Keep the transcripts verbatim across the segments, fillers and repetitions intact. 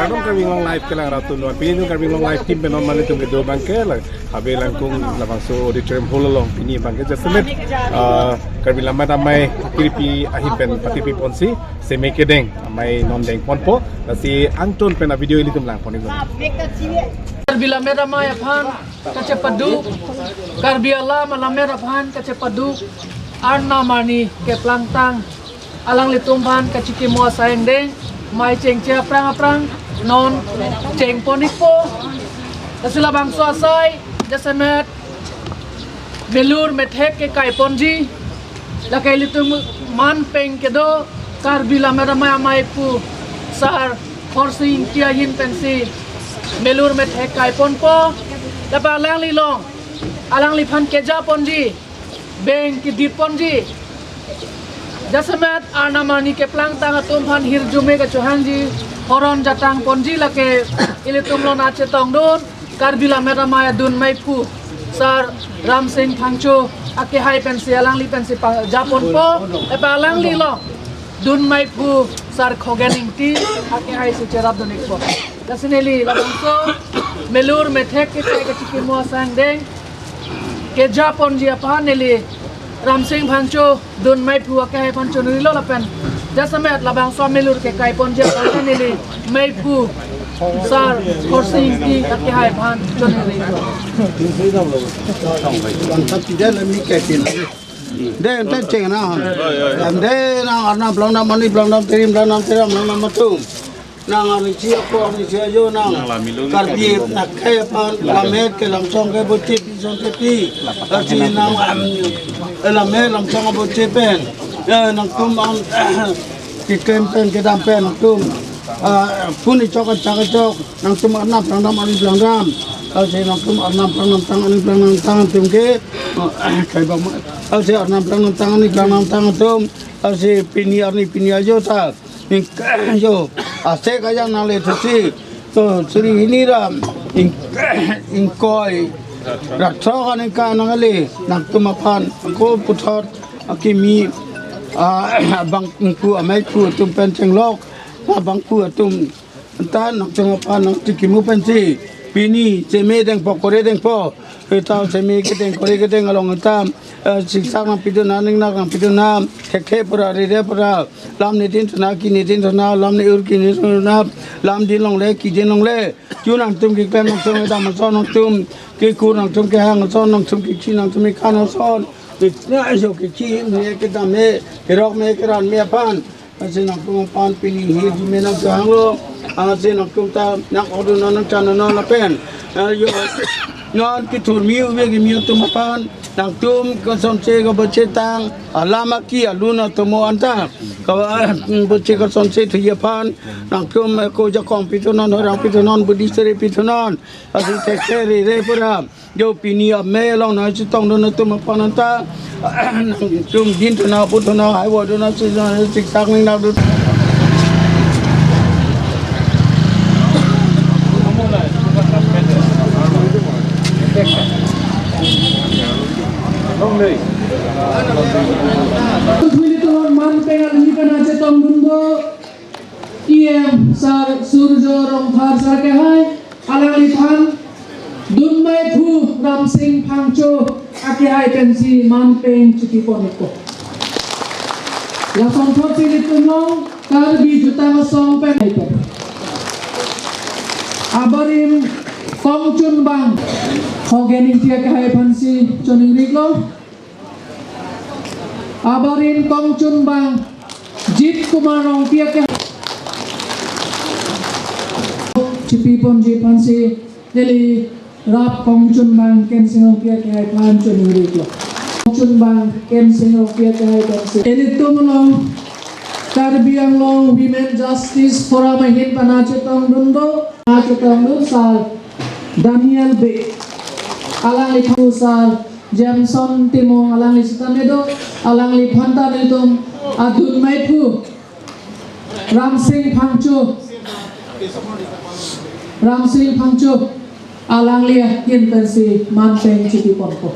Non Karbi Anglong Live kelang ratu nuan pini non Karbi Anglong Live team pen non mane tum kedo abangke la habe langkung labangso auditorium hall along pini abangke jasemet, ah, Karbi Lammet Amei Kiripi ahin pen patipi ponsi seme kedeng amei non deng ponpo, lasi angton pen a video ilitum lang pon iknon. Karbi Lammet Amei aphan kachepaduk, Karbi alam alammet aphan kachepaduk, arnam arni keplangtang alanglitum aphan kachikimo asai angdeng, mei chengche aphrang aphrang non cheng pon ikpo. Lasi labangso asai jasemet melur methek kekai ponji, lake ilitum man peng kedo Karbi Lammet Amei ameiphu Sar Khorsing Ingti ahin pensi melur methek kai ponpo. Lapen alangli along alangliphan keja ponji, beng kedip ponji, jasemet arnam arni keplangtang atum aphan hirjume kachohangji, horon jatang ponji, lake ilitum lona chetongdun Karbi Lammet Amei adun meiphu Sar Ramsing Phangcho akehai pensi alangli pensi pa- ja ponpo. Lapen alangli along dun meiphu Sar Khogen Ingti akehai si cherapdun ikpo. Lasi neli labangso melur methek kekai kachikimo asai angdeng keja ponji aphan neli Ramsing Phangcho dun meiphu akehai aphan choningri lo lapen jasemet labangso melur kekai ponji aphan neli meiphu Sar Khorsing Ingti akehai aphan choningri lo. Bangkhat tidak lami kaipin. Deh, ente cheng na han. Deh, nang arnam plangdam, arni plangdam, terim plangdam, teram plangdam atum. Nang arni chi ako, arni chi ajo nang. Nang lami lo ni Karbi Karbi lo. Nak kaya pan, Lami. Lammet ke lamsong ke bochit, bison ke pi. Lasi nang, em, eh, lammet lamsong bochit pen. Ya, nangtum an, keklem pen, kedam pen, nangtum. Ah, pun ichok, achak ichok. Nangtum arnam plangdam, arni plangdam. Lasi nangtum arnam plangdam tang, arni plangdam tang atum ke. Ah, kai bang ma. Lasi arnam plangdam tang, arni plangdam tang atum. Lasi pini arni pini ajo ta. Ning jo. Ase kaya nangle thusi. To suri hini ram. Ing, ingkoi. Rathok aning ka nangle. Nangtum aphan. Ko puthot. Akimi. Ah, bangphu ameiphu atum pen chenglok. Bangphu atum. Anta nangchong aphan nangchikimo pensi pini seme dengpo kore dengpo. Eta seme kedeng kore kedeng along eta, eh, siksak nangpidun nang, ningnak nangpidun nang, thekthe pura rere pura, lam ne din thuna ki ne din thuna, lam ne ur ki ne thuna, lam din longle ki din longle. Ju nangtum keklem nangchong eta mason nangtum kekur nangtum kehang ason nangtum kechi nangtum kekan ason. Ikna ajo kechi me kedam me kerok me keran me aphan. Ansi nangtum aphan pini hirjume nangkehanglo. Ansi nangtum ta nang-okdun nang chana non lapen. Eh, yo, non kithurmi ove kimi atum aphan. Nangtum kosonsi kabochetang. Alam aki alun atomo anta. Kaboche kosonsi thuji aphan. Nangtum, eh, ko jakong pithunon, horang pithunon, Buddhist re pithunon. Ansi thekthe rere pura. Jo pini amei along nangchetongdun atum aphan anta. Nangtum din thuna, put thuna, hai wo thuna, si thuna, siksak ningnak dun. Phuliton man pengan ni pen nangchetongdun do. E M Sar Surjo Rongphar Sar kehai, alangliphan dun meiphu Ramsing Phangcho akehai pensi man peng chipi pon ikpo. Lason thot si ilitum along Karbi Jutang Asong pen ikpo. Abarim kongchunbang Hogen Ingti akehai aphansi choningri iklo. Abarim kongchunbang Jit Kumar Rongpi akehai chipi ponji aphansi neli rap kongchunbang Kensing Rongpi akehai aphan choningri iklo. Kongchunbang Kensing Rongpi akehai aphansi. Ilitum along Karbi Anglong Women Justice Forum ahin pen nangchetongdun do. Nangchetongdun Sar Daniel Bey. Alangliphan Sar Jameson Timung alangli sitame do, alangliphan ta nelitum adun meiphu Ramsing Phangcho, Ramsing Phangcho, alangli ahin pensi man peng chipi ponpo.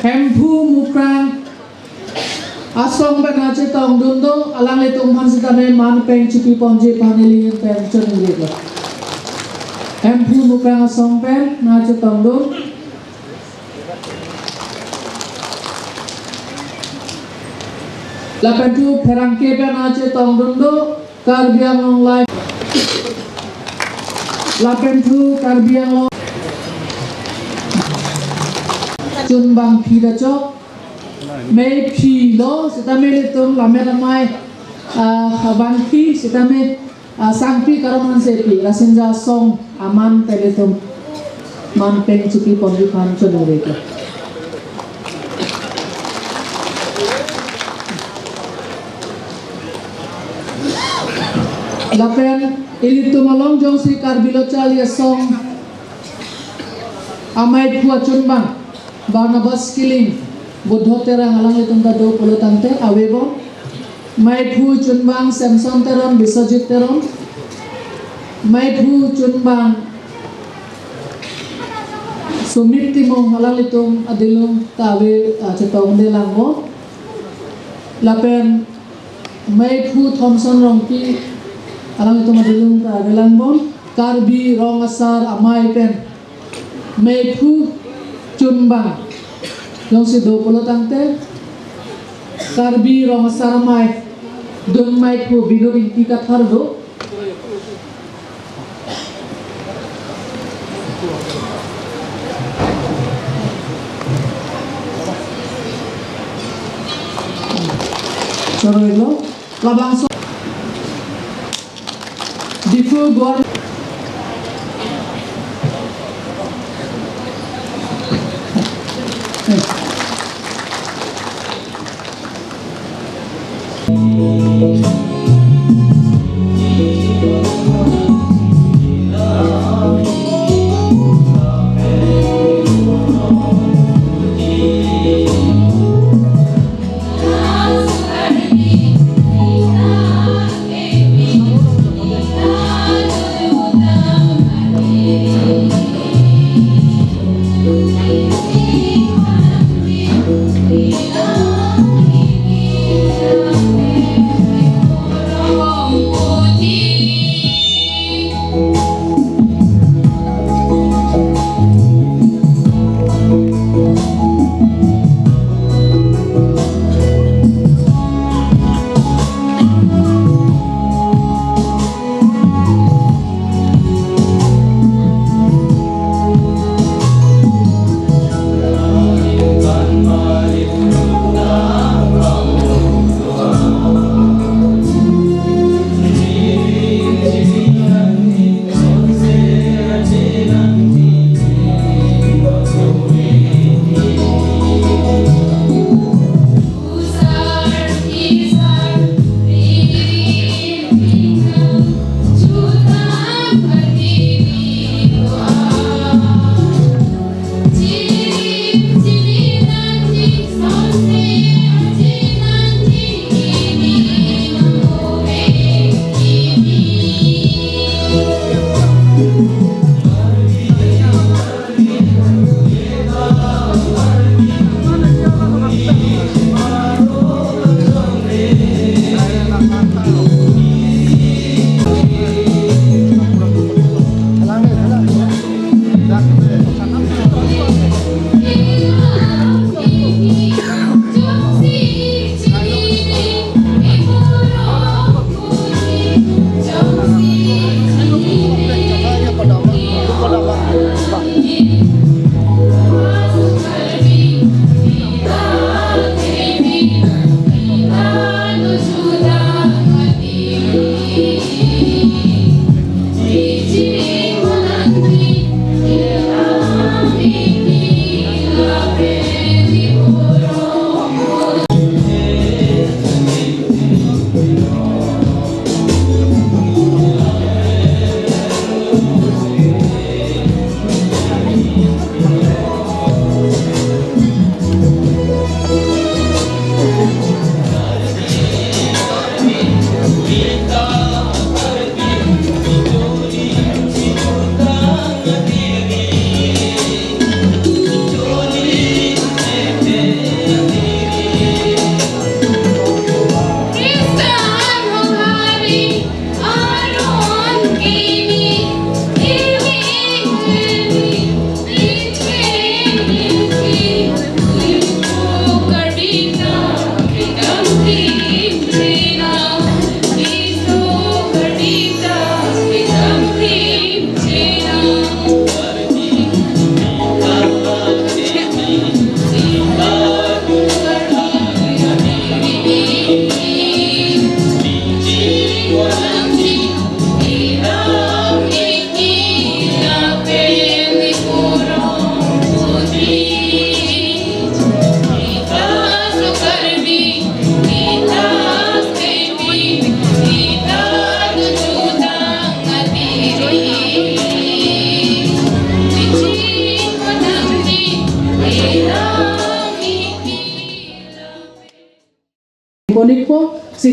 Hemphu Mukrang, Asong pen nangchetongdun do, alanglitum aphan sitame man peng chipi ponji aphan neli ahin pen choningri lo. Hemphu Mupeng asong pen nangchetongdun. Lapen thu pherangke pen nangchetongdun do, Karbi Anglong Live. Lapen thu Karbi Anglong chunbang phi ta chok. Meiphi lo sitame ilitum Lammet Amei, ah, abangphi sitame, ah, sangpi karomansepi Rasinja asong aman pen ilitum man peng chipi ponji aphan choningri lo. Lapen ilitum along jongsi Karbi Lo Charli Asong ameiphu achunbang Barnabas Killing, Buddho Terang alanglitum ta do pulo tangte avebom. Meiphu chunbang Samson Teron, Biswajit Teron. Meiphu chunbang Sumit Timung alanglitum adilung ta ave, ah, chetongde langbom. Lapen meiphu Thomson Rongpi alanglitum adilung ta ave langbom. Karbi Rong Asar Amei pen meiphu chunbang jongsi do pulo tangte, Karbi Rong Asar Amei dun meiphu Binod Ingti Kathar do. Choro lo, labangso Diphu Gor.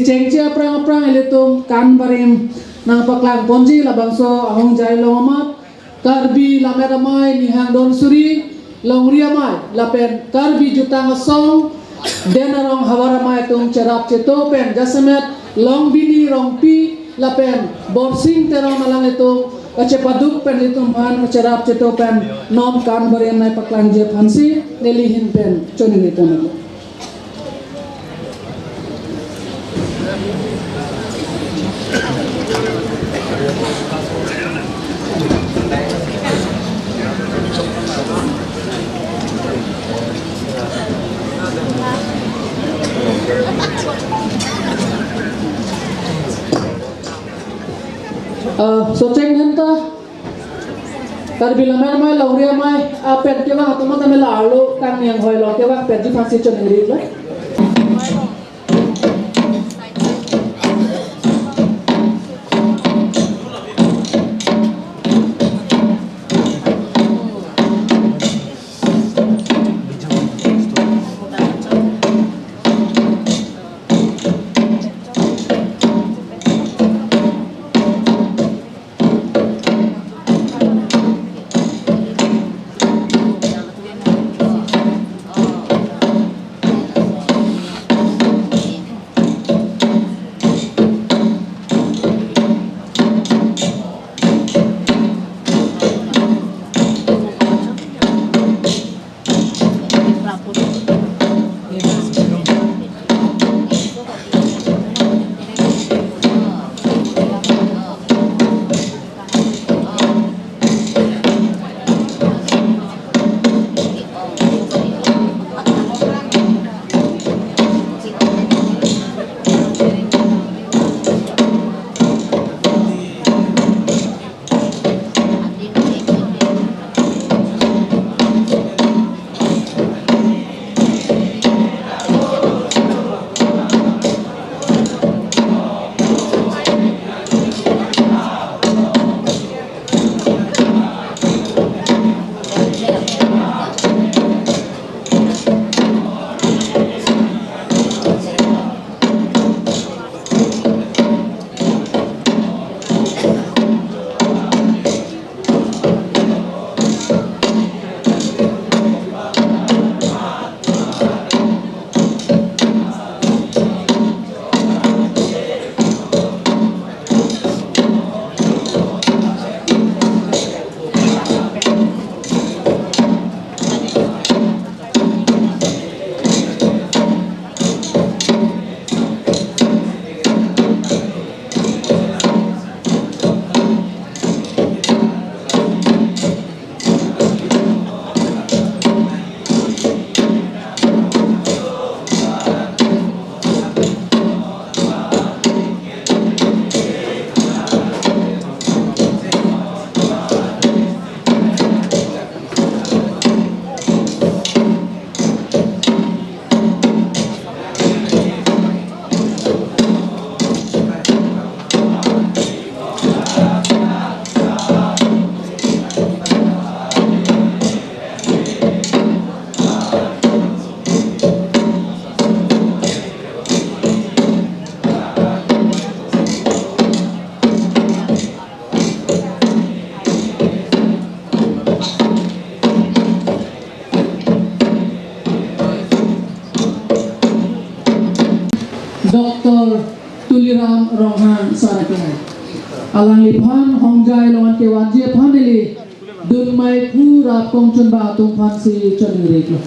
Chengche aphrang aphrang ilitum kan barim nangpaklang ponji labangso ahongjai along amat Karbi Lammet Amei Nihang Donsuri, Longri Amei lapen Karbi Jutang Asong, Den Arong Havar Amei atum cherap cheto pen jasemet Longbini Rongpi lapen Borsing Teron alanglitum kachepaduk pen ilitum aphan kacherap cheto pen non kan barim nangpaklangji aphansi neli ahin pen choningri pon. Ah, Socheng Dhenta, Karbi Lammet Amei, Longri Amei, ah, pen kevang atum tame la arlo tang niang hoi lo kevang penji aphansi choningri lo. Doctor Tuliram Ronghang sar ke. Alangliphan hongjai along kevanji aphan neli dun meiphu rap kongchunbang atum aphansi choningri lo.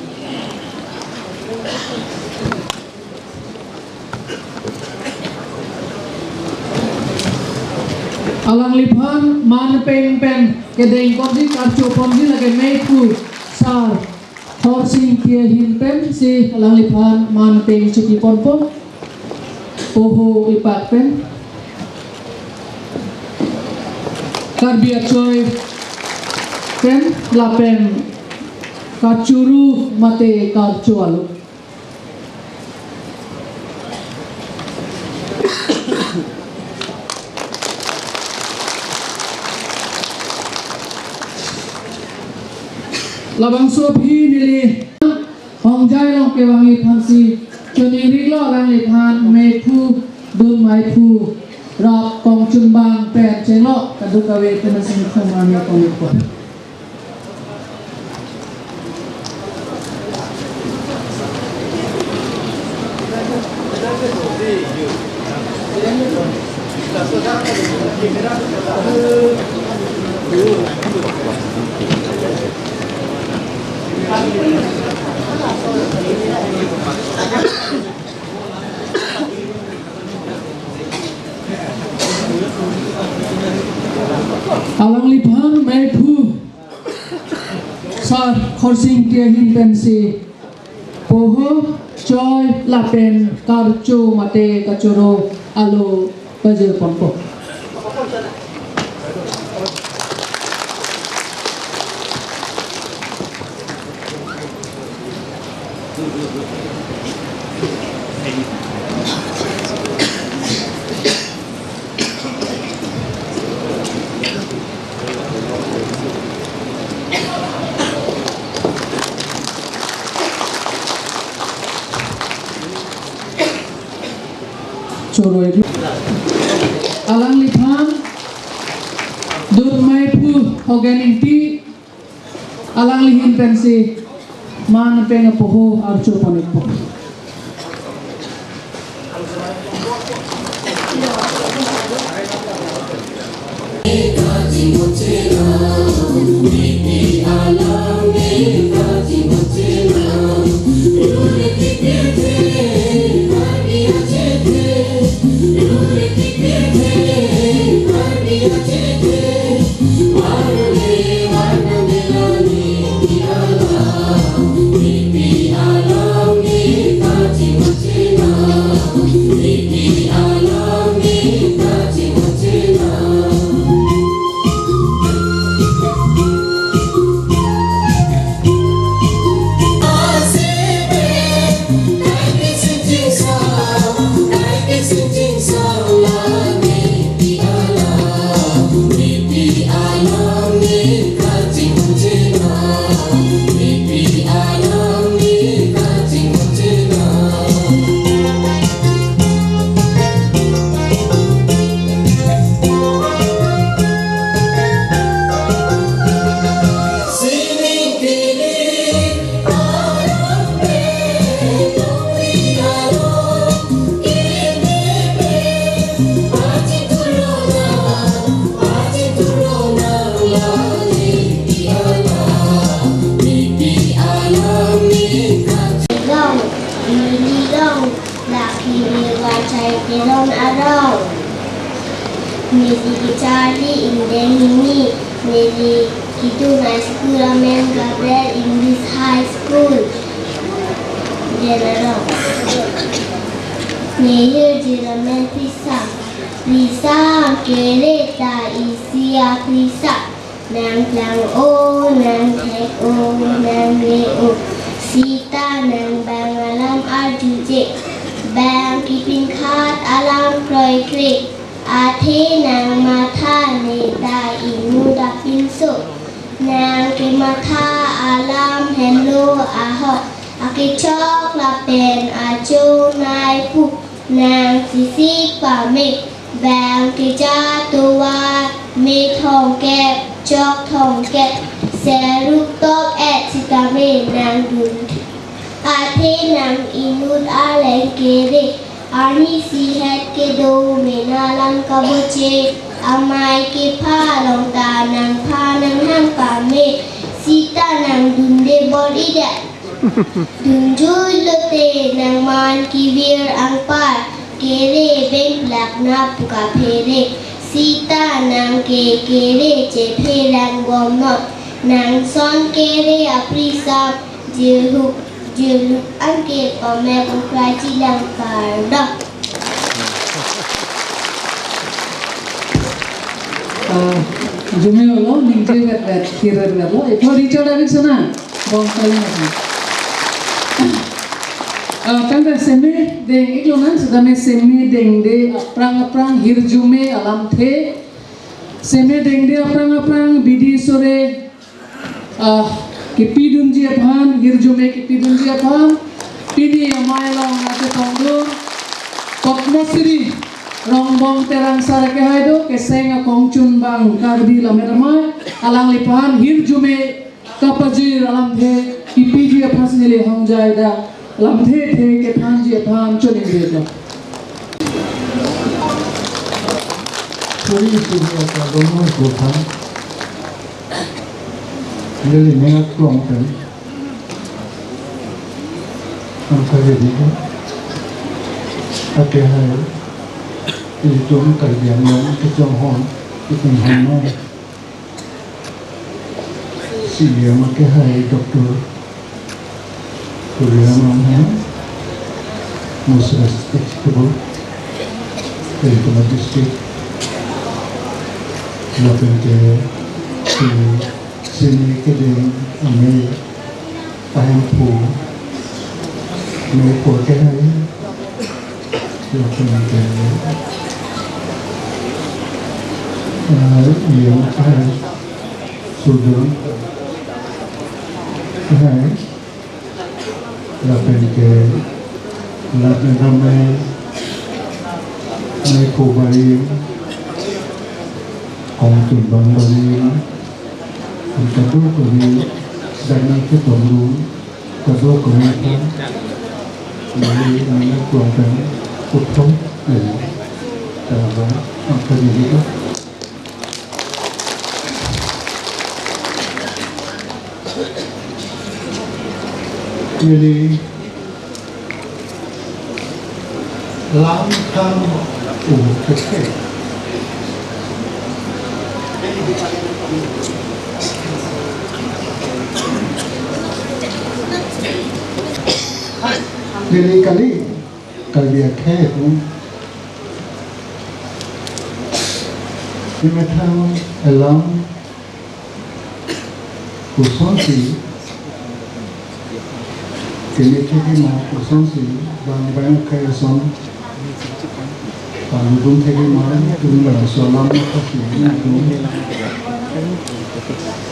Alangliphan man peng pen kedeng ponji karcho ponji lake meiphu sar Horsing Ingti ahin pensi alangliphan man peng chipi ponpo. Poho ipak pen Karbi achoi pen lapen kachuru mate karcho alo. Labangso aphi neli hongjai along kevangji aphansi choningri lo alangliphan meiphu Dun Maiphu, rap kongchungbang pen chenglo, kadokave pen asing khomar me kong ikot. Alangliphan Maiphu Sar Khorsing Ingti ahin pensi poho, choi lapen karcho mate kachoro alo pajirponpo. Choroi. Alangliphan Dun Maiphu Hogen Ingti, alangli ahin pensi man pen apoho archo pon ikpo. Long, Lily Long, Lucky River Chai Telon Arong. Neli kecharli ingdeng hini, neli kedun a-school amen Gabriel English High School, Jen Arong. Ne hirjume amen Prisang. Prisang kere ta isi a-Prisang. Nang klang-o, nang thek-o, nang le-o. Sita nang bang alam arjuje. Bang kepinkhat alam kroikre. Athe nang matha ne ta inut apinso. Nang kematha alam helo ahok. Akechok lapen achonai pu. Nang sisik pame. Bang keja tovar, me thomkep, chok thomkep, seruk top et sitame nang dun. Athe nang inut aleng kere, arni sihet kedo mena lang kaboche, amei kepha along ta nang pha nang hang pame, sita nang dunde bor-idet. Dunjui lote nang man kevir angpar, kere bengplak na pu kaphere. Sita nang ke kere chephe lang bomnot. Nang son kere a-Prisang, jirhuk jirluk anke pame ukraji lang kardom. Ah, arjume lo, ningje vet vet, kire vet lo. Ito Richard David sana, bong kali nasa. Ah, tangte seme deng iklo nang, sitame seme dengde aphrang aphrang hirjume alamthe. Seme dengde aphrang aphrang bidi sore, ah, kepidunji aphan, hirjume kepidunji aphan, pini amei along nangchetongdun Padma Shri Rongbong Terang sar akehai do, keseng akongchunbang Karbi Lammet Amei, alangliphan hirjume kapajir alamthe kipiji aphan si neli hongjai dak lamthe the kethanji aphan choningri do. Puri suhu aka dono kotha. Neli ning aklong pen. Ang kaya dito. Akehai. Ilitum Karbi Anglong kechonghong, kechonghong. C E M akehai Doctor Tuliram Ronghang, most respectable Iritum district, lapen ke si sini kedeng amei ahemphu, meiphu akehai, lapen ke, ah, E M akehai, Sudon akehai, lapen ke, lapen amei, meiphu barim, kongchunbang barim, kadokave, dana ke tonglu, kadokave aphan, neli ning aklong pen puthot, eh, tangba, angka neli ka. Neli lam thang u keke. Neli kali, kali akhei pun. Neli methang alam kosonsi, keme thekji ma kosonsi, bang bang akhei ason, bang dun thekji ma, dun bang solam ma kasi, dun.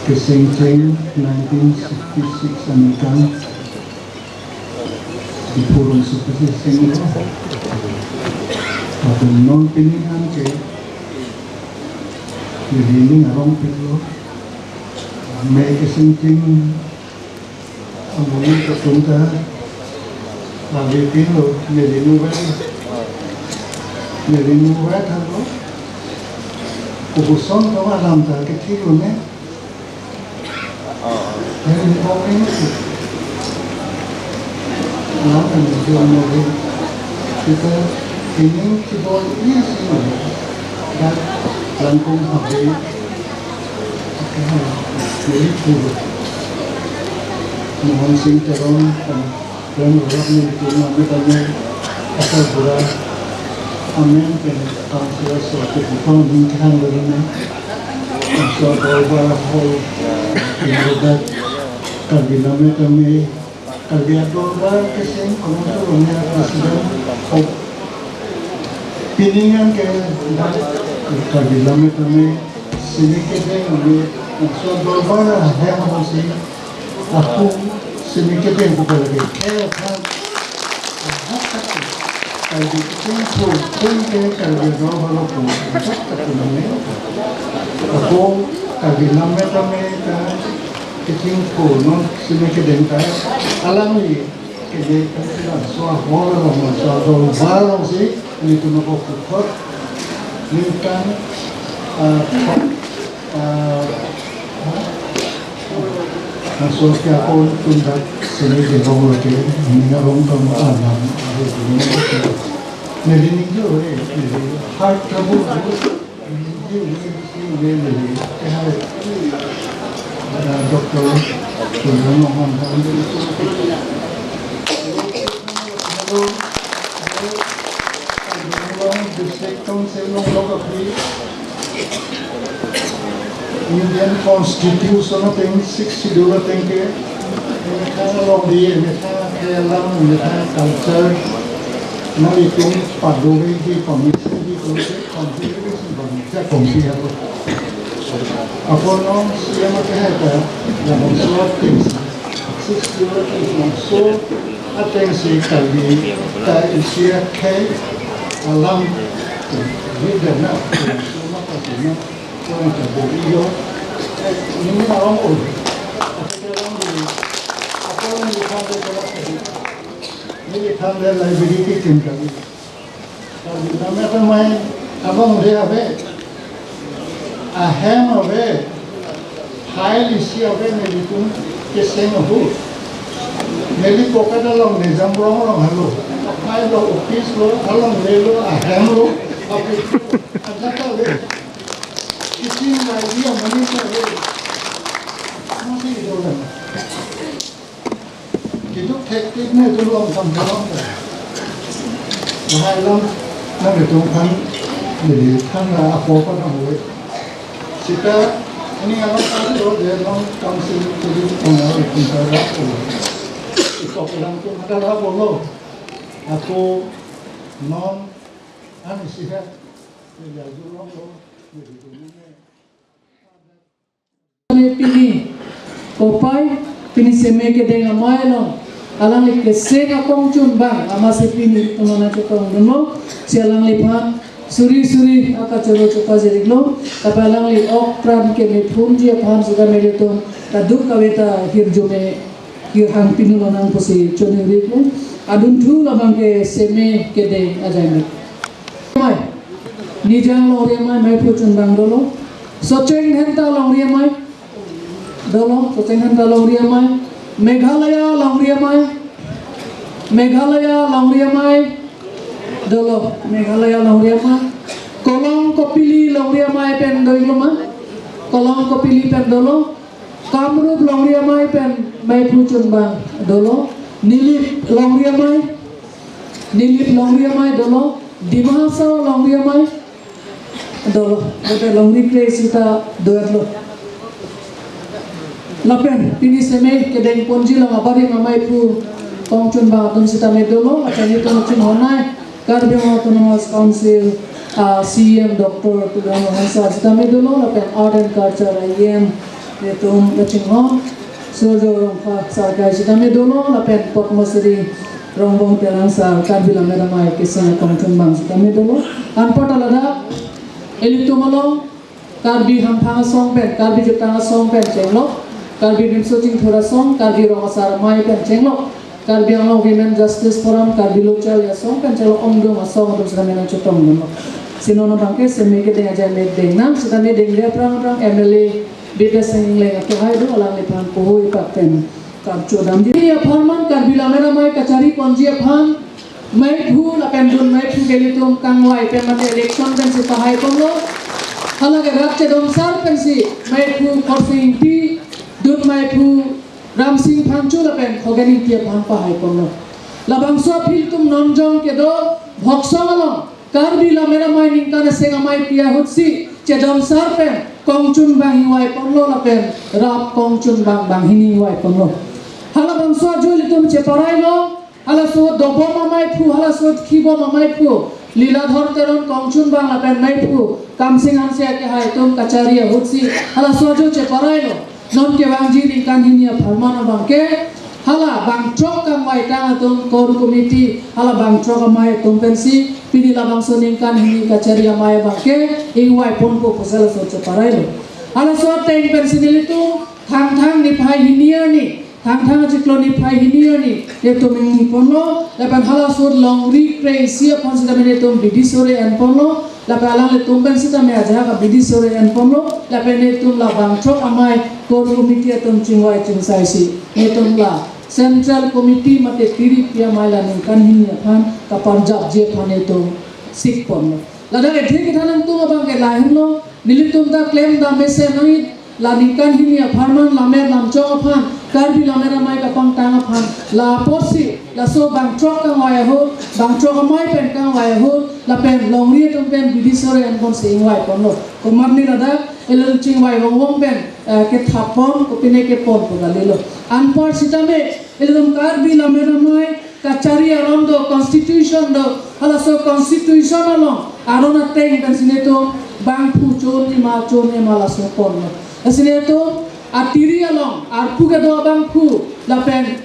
Kesengcheng nineteen sixty-six aningkan, Diphu rongsopi si seng lo. Lapen non pini an ke, neli ning arong pilo. Amei kesengcheng amonit atum ta, ave pilo, neli nu vet. Neli nu vet halo. Kopuson kama alam ta kethilo ne. Yang important itu. Alam yang diomongin kita ini kibol isi dan langkung habis. Jadi pur. Mohan Singh Teron dan Pen rap ni tu na me tame asal pura amen pen councillor so ke bukan mungkin dulu ni. So Dorbar Hall in Rodak Karbi Lammet Amei, Karbi Dorbar keseng komandan punya president of piningan ke dan Karbi Lammet Amei sini kedeng ni so Dorbar hem masih. Ako, sini kedeng ko lagi. Kaya kan, ahak tak. Karbi ketheng ko, kung ke Karbi Anglong halo ko, ahak tak ko name. Ako, Karbi Lammet Amei ta, ketheng ko, non sini kedeng ta, alangli, kedeng ta, so ahor along, so ahor along si, ini tu noko kukhot, ningkan, ah, ah, Laso ke ako atum dak sini debong lake, ning arong kam anam, ahe dunia ke. Neli ning jo re, neli heart trouble jo, neli jo re, neli, neli, eh, hai. Eh, Doctor Tuliram Ronghang, hello, hello, hello, District Council along lok aphi. Indian Constitution ateng Sixth Schedule ateng ke, methang along di, methang akhei alam, methang culture, nelitum padore di commission di commission, commission bang, ya commission apa. Apot non C M akehai ta, labangso ateng si, Sixth Schedule ateng si, labangso ateng si Karbi ta isi akhei alam Di dana, suma ka suma, suma ka bo iyo. Eh, ini orang oh. Apa yang di, apa yang di sana ini di sana liability tim kami. Kami kami apa main, abang dia apa? Ahem apa? File isi ave nelitum keseng ahut. Neli pocket along ne jam rong rong halo. File lo, office lo, along le lo, ahem lo, office lo. Ajak ave. Kitchen la dia monitor ave. Masih dolan. Kiduk thektik ne tu long sam long. Lahai long nangtum aphan, neli than la apo pa nang oi. Sita ini alam kan lo je long council tu di tengah itu saja. Itu bilang tu ada lah bolo. Aku non anu sihat. Neli ajur long lo. Neli tu ni. Pini kopai, pini seme kedeng amei along alangli keseng akongchunbang amatsi pini ilitum nangchetongdunlo, si alangliphan suri suri akachoro chepajir-iklo, tapi alangli ok pran kemephunji aphan sitame ilitum kadokave ta hirjume hirhang pinulo nang pusi choningri-iklo. Adunthu labang ke seme kedeng ajai me. Amei. Nijang longri amei, meiphu chunbang dolo. Socheng Dhenta longri amei. Dolo, Socheng Dhenta longri amei. Meghalaya longri amei. Meghalaya longri amei. Dolo, Meghalaya longri amei. Kolong Kopili longri amei pen do-iklo ma. Kolong Kopili pen dolo. Kamrup longri amei pen meiphu chunbang dolo. Nilip longri amei. Nilip longri amei dolo. Dima Hasao longri amei dolo. Bote longri kre sita do-etlo. Lapen pini seme kedengponji along abarim ameiphu kongchunbang atum sitame dolo. Lapen itum chinghonnei Karbi Anglong Autonomous Council, ah, C E M Doctor Tuliram Ronghang sir sitame dolo, lapen Art and Culture E M, itum kachinghon Surjya Rongphar sir kai sitame dolo, lapen Padma Shri Rongbong Terang sir, Karbi Lammet Amei keseng akongchunbang sitame dolo. Anparta ladak ilitum along Karbi Hamphang asong pen, Karbi Jutang asong pen chenglok, Karbi Nimso Chingthur asong, Karbi Rong Asar Amei pen chenglok, Karbi Anglong Women Justice Forum, Karbi Lo Charli Asong pen chenglok, ongdung asong atum sitame nangchetongdunlo. Si non abang ke seme kedeng ajai me deng nang, sitame dengde aphrang aphrang M L A Bidya Sing Engleng akehai do, alangliphan poho ipak pen kap chodamji apharman, Karbi Lammet Amei kachariponji aphan, meiphu lapen dun meiphu ke ilitum kangvai pen mate election pensi pahaiponlo. Hala ke rat Chedom sar pensi meiphu Khorsing Ingti, dun meiphu Ramsing Phangcho lapen Khogen Ingti aphan pahaiponlo. Labangso aphi ilitum non jong kedo Bhoksong along Karbi Lammet Amei ningkan aseng amei pi ahutsi Chedom sar pen kongchunbang ingvaiponlo lapen rap kongchunbang banghini ingvaiponlo. Halabangso ajo ilitum cheparailo, halaso dobom ameiphu, halaso khibom ameiphu, Liladhor Teron kongchunbang lapen meiphu Kamsing Hanse akehai atum kachari ahutsi halaso ajo cheparailo. Non kevangji ningkan hini apharman abang ke, hala bangthrok kangvaitang atum core committee, hala bangthrok amei atum pensi pini labangso ningkan hini kachari amei abang ke ingvaiponpo pusi halaso cheparailo. Halaso ateng pensi nelitum Thangthang niphai hini arni, Thangthang achiklo niphai hini arni, nelitum ingniponlo, lapen halaso longri kre isi aphan sitame nelitum bidi sore enponlo, lapen alanglitum pen sitame ajahak abidi sore enponlo, lapen nelitum la bangthrok amei core committee atum chingvai chingsaisi, nelitum la Central Committee mate tiri pi amei la ningkan hini aphan kaparjapji aphan nelitum sikponlo. Ladak ethe kethan nangtum abang ke lahenlo, nelitum ta klemdam mesen noi, la ningkan hini apharman lammet lamchong aphan, Karbi Lammet Amei kapangtang aphan, la apotsi, laso bangthrok kangvai ahut, bangthrok amei pen kangvai ahut, lapen longri atum pen bidi sore enponsi ingvaiponlo. Komatne ladak, ilitum chingvai vongvong pen, eh, kethapon, kopine kepon pu kalilo. Anpar sitame, ilitum Karbi Lammet Amei kachari aron do, constitution do, halaso constitution along aron ateng pensi nelitum bangphu chon ema chon ema laso ponlo. Lasi nelitum atiri along arpu kedo abangphu lapen,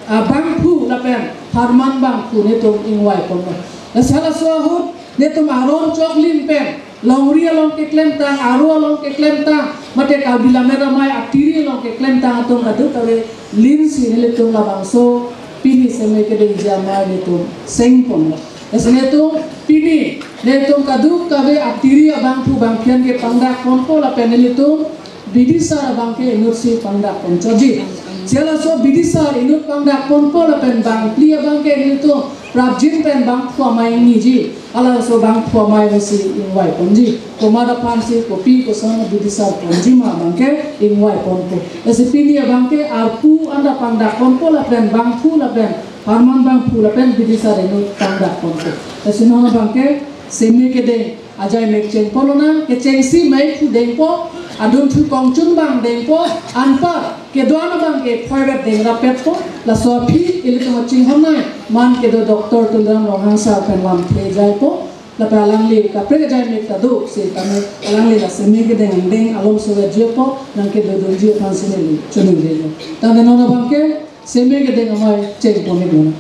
ah, bangphu lapen pharman bangphu nelitum ingvaiponlo. Lasi halaso ahut Netum aron choklim pen, longri along keklemtang, aro along keklemtang, mate Karbi Lammet Amei atiri along keklemtang atum kadokave linsi nelitum labangso pini seme kedengji amei netum sengpon. Lasi netum pini netum kadokave atiri abangphu bangphian ke pangdak ponpo lapen nelitum bidisar abangke inutsi pangdak ponchotji. Selaso bidisar inut pangdak ponpo lapen bangphli abangke nelitum prapjin pen bangphu amei ingniji. Halaso bangphu amei si ingvai ponji. Komat aphansi kopi koson bidisar ponji ma abangke ingvai ponpo. Lasi pini abangke arpu anta pangdak ponpo lapen bangphu lapen harman bangphu lapen bidisar inut pangdak ponpo. Lasi non abangke seme kedeng ajai mek chengpon lonang, kechengsi meiphu dengpo, adunthu kongchunbang dengpo, anpar kedo-an abangke phoiret deng rapetpo. Laso aphi ilitum achinghonnei man kedo Doctor Tuliram Ronghang sir pen lamthe jaipo. Lapen alangli kaprek ajai mek ta do setame alangli la seme kedeng angdeng alom sore jaipo, nangkedodunji aphansi neli choningri. Tangte non abangke seme kedeng amei chengpon-ik lonang.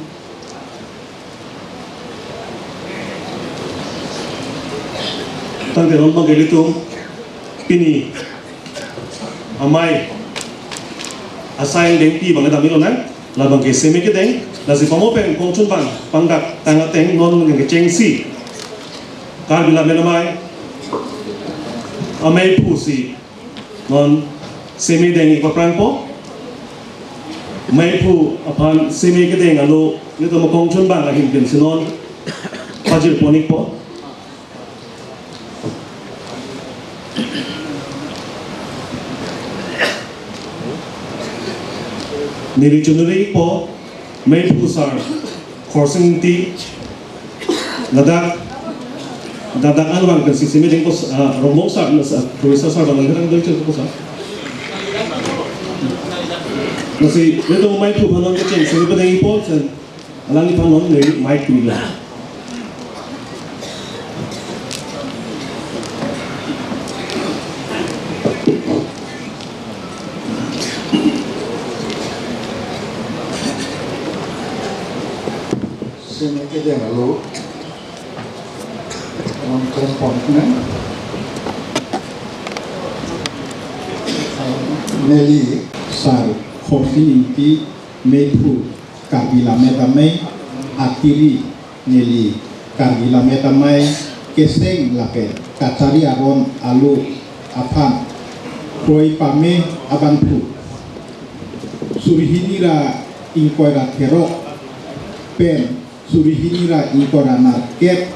Tangte non abangke ilitum pini amei asai angdengpi abang dam-ik lonang, labangke seme kedeng, lasi pamo pen kongchunbang pangdak tang ateng non abangke kechengsi Karbi Lammet Amei ameiphu si non seme deng-ik paprangpo. Meiphu aphan seme kedeng alo nelitum akongchunbang ahin pensi non pajirpon-ikpo. Neli choningri-ikpo, meiphu sar Khorsing Ingti, ladak, ladak an abang pensi seme dengpo, ah, Rongbong sar, na sa, Professor sar abang ladak doi chengpo sar. Lasi, nelitum meiphu aphan non kecheng seme padeng-ikpo, sen, alangliphan non neli mic pilo. Seme kedeng alo along klempon nang. Neli sar Khorsing Ingti meiphu Karbi Lammet Amei atiri neli Karbi Lammet Amei keseng lapen kachari aron alo aphan kroi pame abangphu suri hini ra ingkoi ra therok pen suri hini ra ingkoi ra nerkep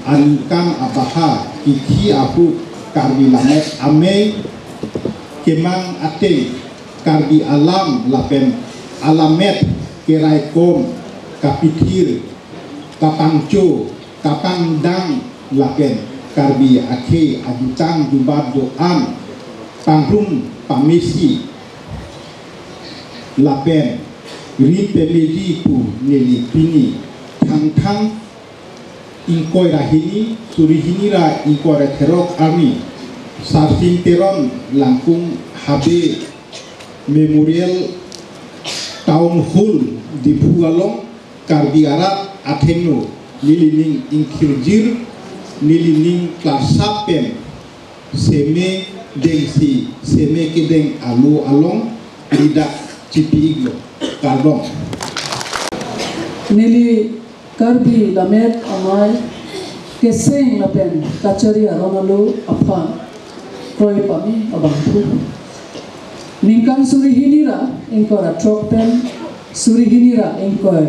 aningkan abaha kithi ahut Karbi Lammet Amei kemang ateng Karbi alam lapen alamet keraikom kapithir kapangcho kapangdang lapen Karbi akhei ajutang jubat do-an pangrum pamesi lapen rit pemeji pu neli pini Thangthang ingkoi ra hini suri hini ra ingkoi ra therok arni Sarsing Teron Langkung Habe Memorial Town Hall Diphu along Karbi arat athengno nelining ingthirjir nelining klarsap pen seme dengsi seme kedeng alo along ridak chipi-iklo. Kardom. Neli Karbi Lammet Amei keseng lapen kachari aron alo aphan kroi pame abangphu. Ningkan suri hini ra ingkoi ra throk pen suri hini ra ingkoi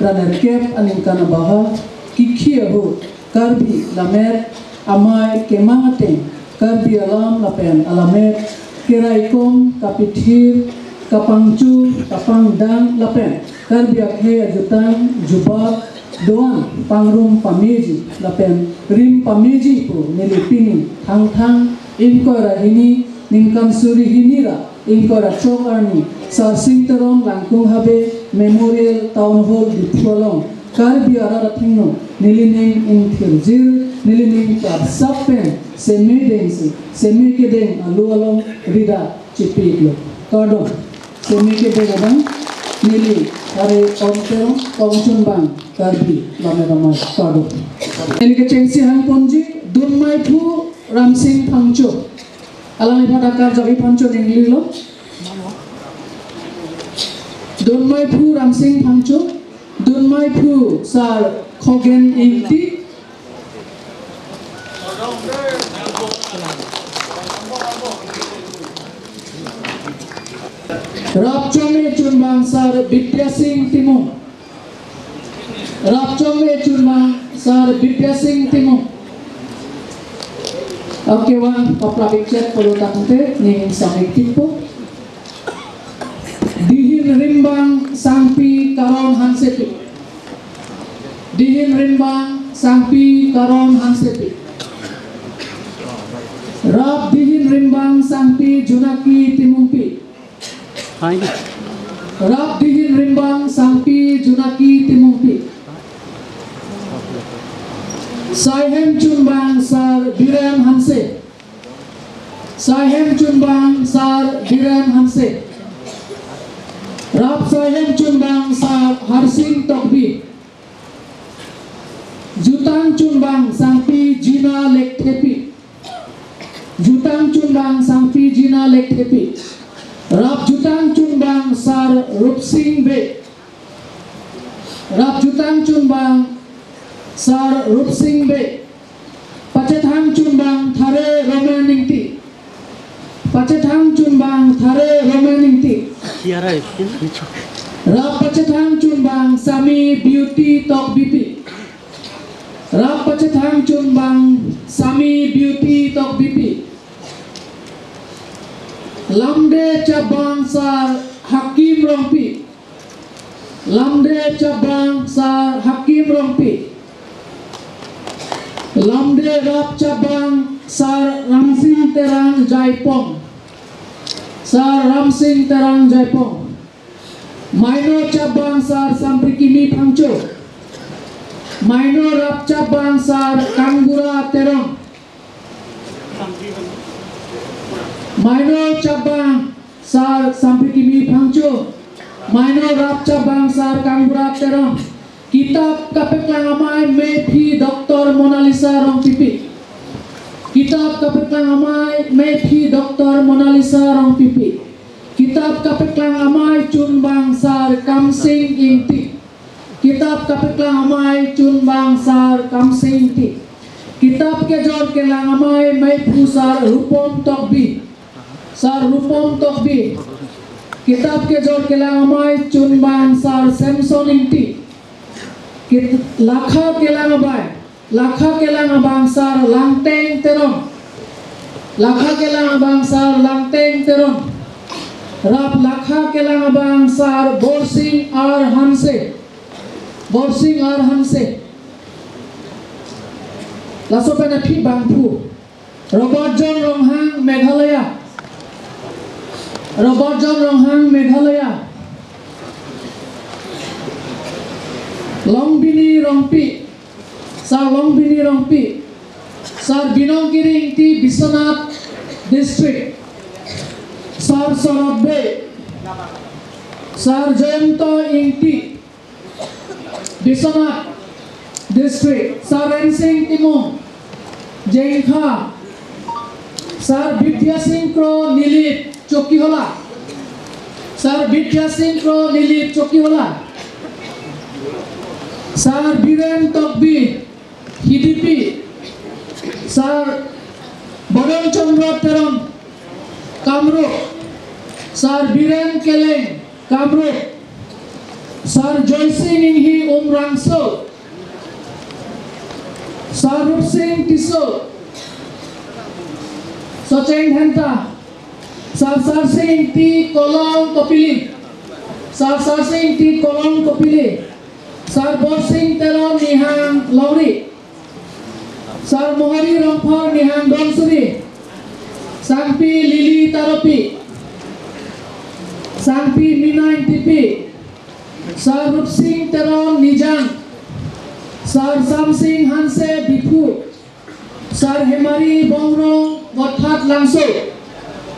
ra nerkep aningkan abaha kithi ahut Karbi Lammet Amei kemang ateng Karbi alam lapen alamet keraikom kapithir kapangcho kapangdang lapen Karbi akhei ajutang jubat do-an pangrum pameji lapen rim pameji pu neli pini Thangthang ingkoi ra hini ningkan suri hini ra ingkoi ra throk arni Sarsing Teron Langkung Habe Memorial Town Hall Diphu along Karbi arat athengno nelining ingthirjir nelining klarsap pen seme dengsi seme kedeng alo along ridak chipi-iklo. Kardom. Seme kedeng abang neli Hari Om Terong, Kongchunbang, Karbi, Lame Ramai, Kado. Ini kechengsi hangponji, Dunmaiphu Ramsing Phangcho. Alangli aphan akar jabi Phangcho ninglilo. Dunmaiphu Ramsing Phangcho, Dunmaiphu Sar Khogen Ingti, Rapchong echunbang Sar Bidya Sing Timung. Rapchong echunbang Sar Bidya Sing Timung. Okay, wan, paprapik chet polo tangte, ning samik tipo. Dihin rimbang Sangpi Karong Hansepi. Dihin rimbang Sangpi Karong Hansepi. Rap dihin rimbang Sangpi Junaki Timungpi. Hai. Rap dihin rimbang Sangpi Junaki Timungpi. Saihem chunbang Sar Biren Hanse. Saihem chunbang Sar Biren Hanse. Rap saihem chunbang Sar Harsing Tokbi. Jutang chunbang Sangpi Jina Lekthepi. Jutang chunbang Sangpi Jina Lekthepi. Rap jutang chunbang Sar Rupsing Bey. Rap jutang chunbang Sar Rupsing Bey. Pachethang chunbang Thare Roman Ingti. Pachethang chunbang Thare Roman Ingti. Kiarai. Rap pachethang chunbang Sami Beauty Tokbipi. Rap pachethang chunbang Sami Beauty Tokbipi. Lamde chabang Sar Hakim Rongpi. Lamde chabang Sar Hakim Rongpi. Lamde rap chabang Sar Ramsing Terang Jaipong. Sar Ramsing Terang Jaipong. Minor chabang Sar Samprikimi Phangcho. Minor rap chabang Sar Kangbura Terong. Minor chabang Sar Samprikimi Phangcho. Minor rap chabang Sar Kangbura Terong. Kitab kapeklang amei mephi Doctor Monalisa Rongpipi. Kitab kapeklang amei mephi Doctor Monalisa Rongpipi. Kitab kapeklang amei chunbang Sar Kamsing Ingti. Kitab kapeklang amei chunbang Sar Kamsing Ingti. Kitab kejor kelang amei mephu Sar Rupom Tokbi. Sar Rupom Tokbi. Kitab kejor kelang amei chunbang Sar Samson Ingti. Kit-, lakha kelang amei. Lakha kelang abang Sar Langteng Terong. Lakha kelang abang Sar Langteng Terong. Rap lakha kelang abang Sar Borsing R Hanse. Borsing R Hanse. Laso pen aphi bangphu. Robert John Ronghang, Meghalaya. Robert John Ronghang, Meghalaya. Longbini Rongpi. Sar Longbini Rongpi. Sar Binong Kiri Ingti, Biswanath District. Sar Sorot Bey. Sar Jayanta Ingti, Biswanath District. Sar Rensing Timung, Jengkha. Sar Bidya Sing Kro, Nilip, Chokihola. Sar Bidya Sing Kro, Nilip, Chokihola. Sar Biren Tokbi, Hidipi. Sar Bodol Chandra Terong, Kamrup. Sar Biren Keleng, Kamrup. Sar Joysing Inghi, Umrangso. Sar Rupsing Tisso, Socheng Dhenta. Sar Sarsing Ingti, Kolong Kopili. Sar Sarsing Ingti, Kolong Kopili. Sar Borsing Teron, Nihang Longri. Sar Mohari Rongphar, Nihang Dongsuri. Sangpi Lily Taropi. Sangpi Mina Ingtipi. Sar Rupsing Teron, Nijang. Sar Samsing Hanse, Diphu. Sar Hemari Bongrong, Vothatlangso.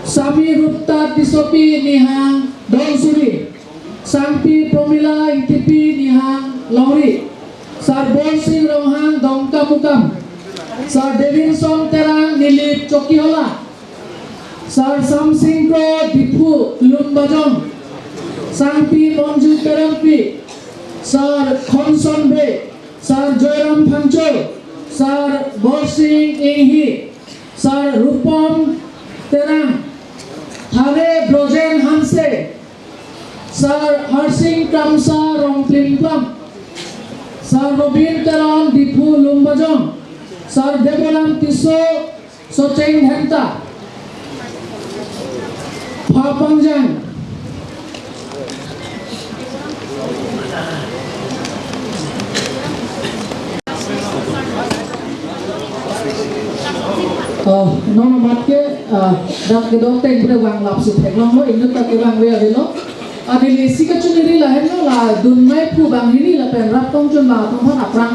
Sami Rupta Tissopi, Nihang Dongsuri. Sangpi Promila Ingtipi Nihang Longri, Sar Borsing Ronghang Dongkamukam, Sar Davidson Terang Nilip Chokihola, Sar Samsing Kro Diphu Lumbajong, Sangpi Monju Terangpi, Sar Khonson Bey, Sar Joyram Phangcho, Sar Borsing Inghi, Sar Rupom Terang, Thare Brojen Hanse, Sar Harsing Kramsa Rongplimplam, Sar Robin Teron Diphu Lumbajong, Sar Debolam Tisso Socheng Dhenta. Phapangjang. Oh, non amat ke, ah, dak kedok teng bre vang lapsi theklonglo, inut ta kevang ve avelo. Adili isi kachoningri lahenlo, la dunmai phu banghini lapen rap kongchun bang atum aphan aphrang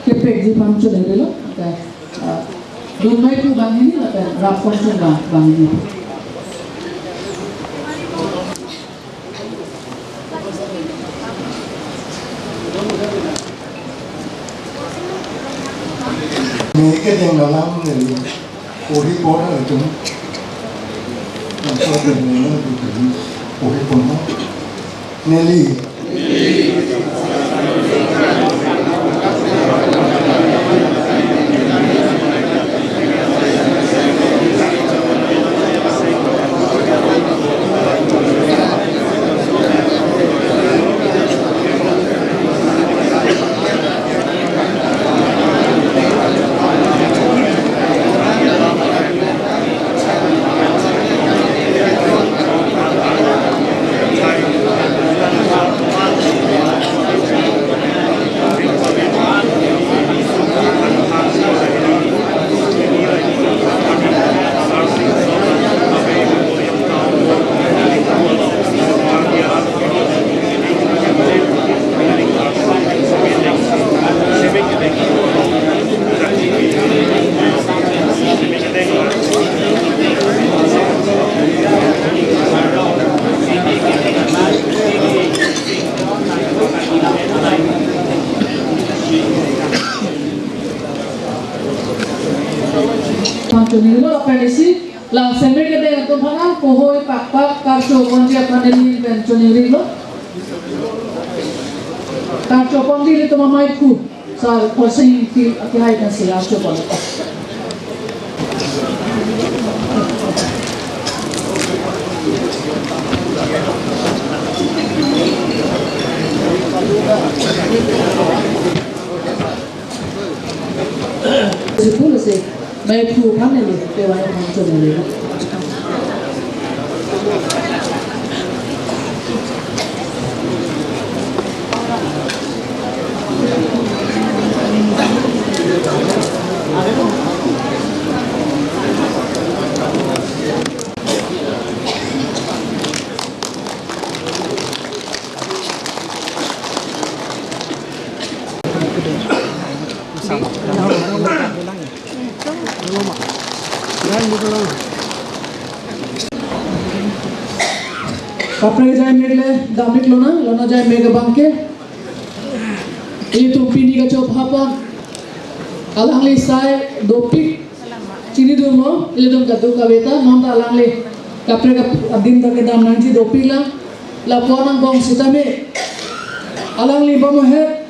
kepekji aphan choningrilo. Okay. Ah, dunmai phu banghini lapen rap kongchun bang, banghini. Meke deng alam neli, ori pon atum. Nangso deng neli, ori pon. Neli. Pangchoninglo aphan isi, la seme kedeng atum aphan, kohoi pakpak karcho ponji aphan neli pen choningrilo. Karcho ponji ilitum amei phu, Sar Khorsing Ingti akehai pensi karcho pon. Sipul si, mei phu aphan neli, kevang aphan choningri. Kaprek ajai mek le damik lonang, lona ajai mek abang ke. Itum pini kachopha pon. Alangli sai dopik. Chinidunlo, ilitum kadokave ta, non ta alangli kaprek ap-, adim ta kedam nangji dopik lang, lapu-an angbong sitame. Alangli bom ahet,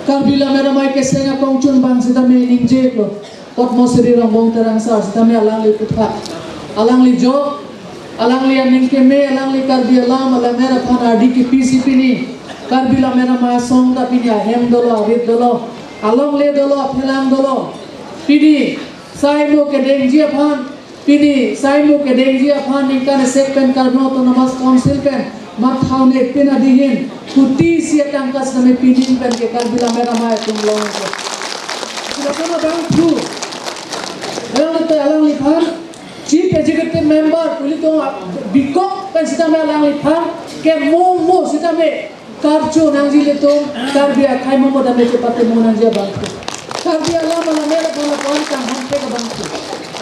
Karbi Lammet Amei keseng akongchun bang sitame ningje lo. Padma Shri Rongbong Terang sar sitame alangli puthak. Alangli jok, alangli aning keme, alangli Karbi alam, alammet aphan ardi kepisi pini. Karbi Lammet Amei asong ta pini ahem dolo, arit dolo, alongle dolo, aphelang dolo. Pini, saimo kedengji aphan, pini, saimo kedengji aphan ningkan isek pen Karbi Autonomous Council pen mathaune pin adihin, kuti isi atangka sitame pining pen ke Karbi Lammet Amei atum long ke. Sila kama bang thu. Dalam te alangliphan, Chief Executive Member, ilitum bikok pen sitame alangliphan, ke mo mo sitame, karcho nangji ilitum, Karbi akhei mo mo dame chepate mo nangji abang thu. Karbi alam alammet aphan lapu-an kanghon pek abang thu.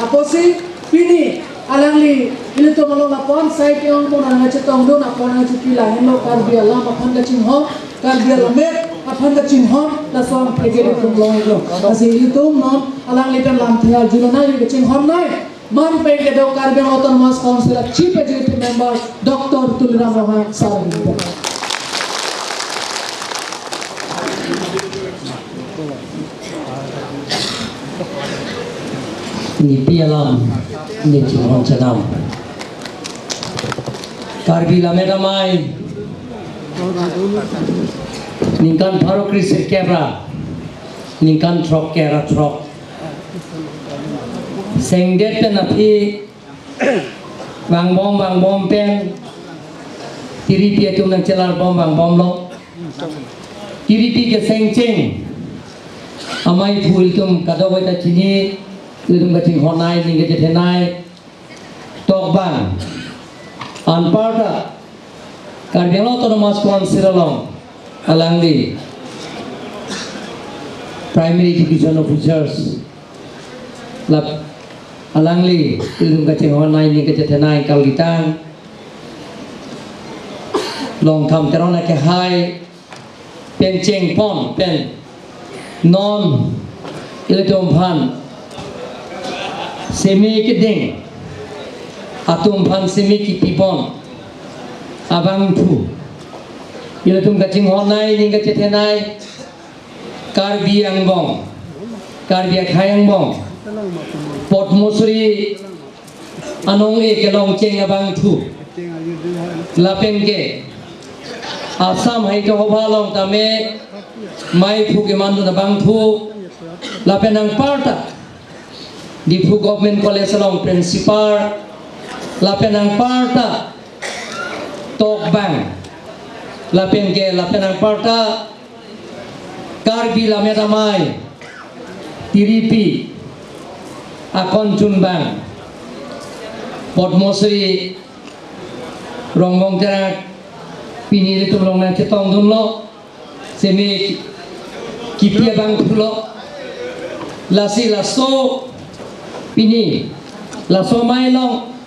Apotsi, pini, Alangli ilitum along lapu-an sai ke-ong pon nangchetongdun apot nangchepi lahenlo Karbi alam aphan kachinghon, Karbi alammet aphan kachinghon, laso angthek ke ilitum longlo. Lasi ilitum non alangli pen lamthe arjulonang, kachinghonnang. Man pen kedo Karbi Anglong Autonomous Council a Chief Executive Member Doctor Tuliram Ronghang sir. Nepi alam, ne chinghon chenam. Karbi lammet amei, ningkan pharo kre-sirkep ra ningkan throkkep ra throk sengdet pen aphi vangbom vangbom pen tiripi atum nangchelarbom vangbomlo. Tiripi kesengcheng amei aphu ilitum kadokave ta chini, ilitum kachinghonnei, ning kachethenei, tokbang. Anparta Karbi Anglong Autonomous Council along alangli Primary Education Officers, lap alangli ilitum kachinghonnei, ning kachethenei, kalitang Longtham Teron akehai pen chengpon pen non ilitum aphan seme kedeng atum aphan seme kipipon abangphu, ilitum kachinghonnei, ning kachethenei, Karbi angbong, Karbi akhei angbong, Padma Shri anong-e kelongcheng abangphu, lapen ke Assam Sahitya Sabha along tame meiphu kemandun abangphu, lapen anparta Diphu Government College along principal, lapen anparta tokbang, lapen ke lapen anparta Karbi lammet amei tiripi akon chunbang Padma Shri Rongbong Terang pini ilitum along nangchetongdunlo, seme kipi abangphulo. Lasi laso pini laso amei along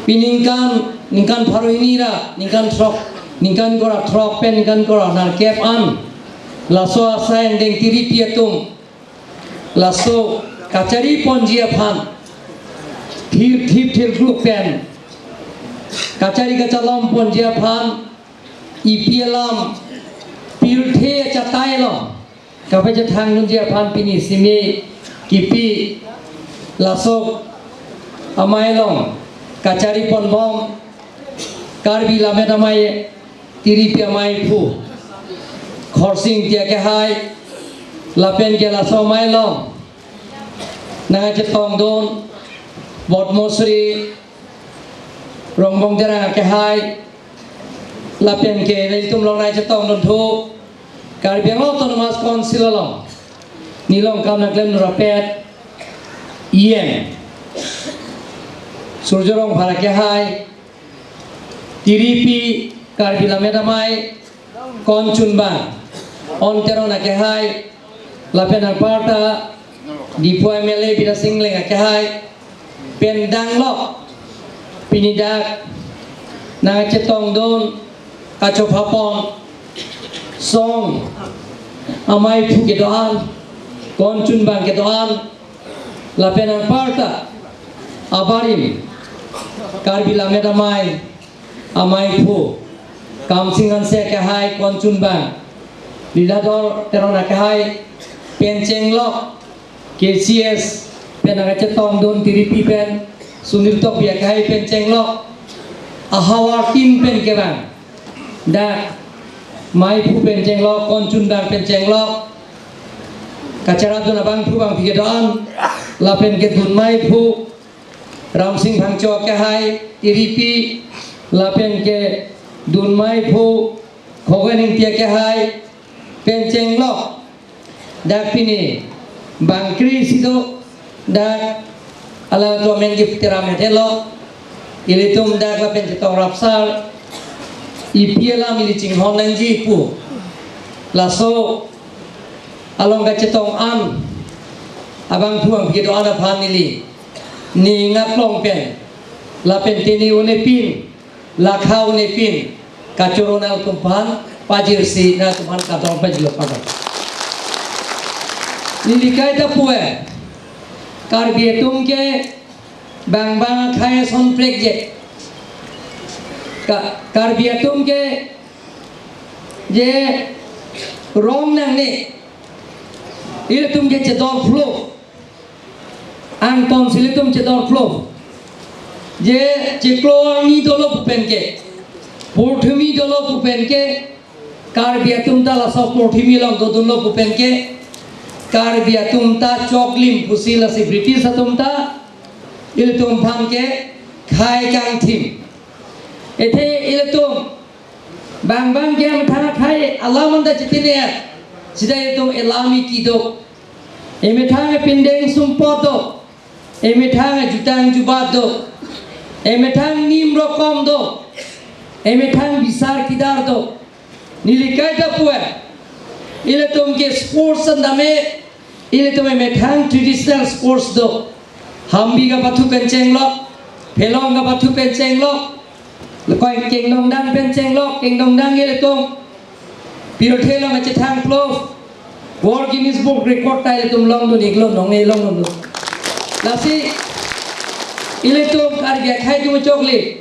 pini ningkan, ningkan pharo hini ra ningkan throk, ningkan ingkoi ra throk pen ningkan ingkoi ra nerkep an laso asai angdeng tiripi atum laso kachariponji aphan thirthip thirkluk pen kachari kachalomponji aphan, epi alam pirthe achatai along kapachethangdunji aphan pini seme kipi laso amei along kachariponbom Karbi lammet amei tiripi ameiphu Khorsing Ingti akehai, lapen ke laso amei along nangchetongdun Padma Shri Rongbong Terang akehai, lapen ke ilitum along nangchetongdunthu Karbi Anglong Autonomous Council along neli along kam nangklemdun rapet E M Surjya Rongphar akehai, tiripi Karbi lammet amei kon chunbang Onteron akehai, lapen anparta Diphu M L A Bidya Sing Engleng akehai pen danglok pini dak nangchetongdun kachophapon song ameiphu kedo-an, kon chunbang kedo-an, lapen anparta abarim Karbi lammet amei ameiphu Kamsing Hanse akehai kon chunbang, Lilador Teron akehai pen chenglok, K C S pen nangchetongdun tiripi pen Sunil Tokbi akehai pen chenglok, ahavar tin pen kevang dak meiphu pen chenglok, kon chunbang pen chenglok, kacharapdun abangphu bangphi kedo-an, lapen ke dun meiphu Ramsing Phangcho akehai tiripi, lapen ke dun meiphu Khogen Ingti akehai pen chenglok, dak pini bangkri si do, dak alangtum amen ke Teram Hete lo, ilitum dak lapen chetong rapsar, epi alam ili chinghon nangji pu, laso along kachetong an abangphu bangphi kedo-an aphan neli ning aklong pen, lapen tini un'e pin, lakha un'e pin, kachoro nangtumphan pajirsi nangtumphan kardom pajirlo, kardom. Neli kaita pu-e, Karbi atum ke bang bang akhei ason prekjak. Ka-, Karbi atum ke je rong nangne, ilitum ke chedor phlo. Angton si ilitum chedor phlo. Je chiklo arni dolo pu pen ke, purthimi dolo pu pen ke, Karbi atum ta laso purthimi along dodunlo pu pen ke, Karbi atum ta choklim pusi lasi British atum ta ilitum aphan ke khei kangthim. Athe ilitum bang bang ke amethang akhei alam anta chitine, sita ilitum elam iki do. Emethang epindeng sumpot do. Emethang ejutang jubat do. Emethang nim rokom do. Emethang bisar kidar do. Neli kaita pu-e, ilitum ke sports an dame, ilitum emethang traditional sports do. Hambi kapathu pen chenglok, phelong kapathu pen chenglok, koi kengdongdang pen chenglok, kengdongdang ilitum pirthe along kachethang phlo, World Guinness Book Record ta ilitum longdun iklo, nongne longdun. Lasi ilitum Karbi akhei atum choklim.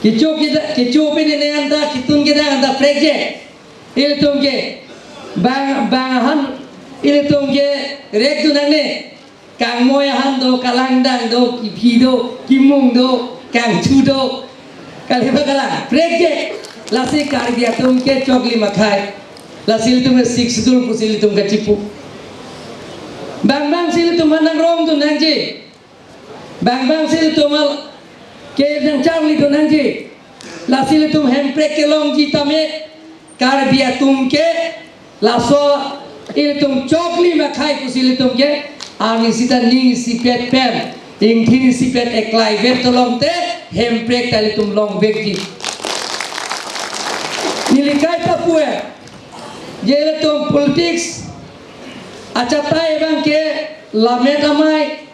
Kecho keda-, kecho pine ne anta, ketun kedang anta prekjak. Ilitum ke bang, bang ahan ilitum ke rekdun nangne. Kangmoi ahan do, kalangdang do, kiphi do, kimung do, kangchu do. Kali ba kalang, prekjak. Lasi Karbi atum ke choklim akhei. Lasi ilitum ke Sixth Schedule pusi ilitum kachipu. Bang bang si ilitum aphan nangrongdun nangji. Bang bang si ilitum al ke nangcharlidun nangji. Lasi ilitum hemprek kelongji tame, Karbi atum ke laso ilitum choklim akhei pusi ilitum ke arni sita ning isipet pen, ingthin isipet eklai vet tolong te hemprek ta ilitum longvekji. Neli kaita pu-e, je ilitum politics achatai abang ke Lammet Amei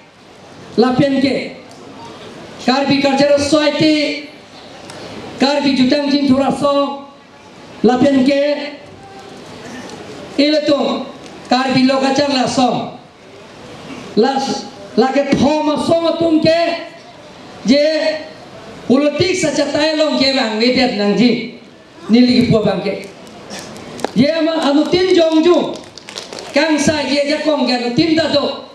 lapen ke Karbi Cultural Society, Karbi Jutang Jingthur Asong, lapen ke ilitum Karbi Lo Kacharli Asong. Las, lake thom asong atum ke je politics achatai along ke vangvedet nangji. Neli kipu abang ke. Je ama anuttin jongju. Kangsai je ajakong ke anuttin ta do.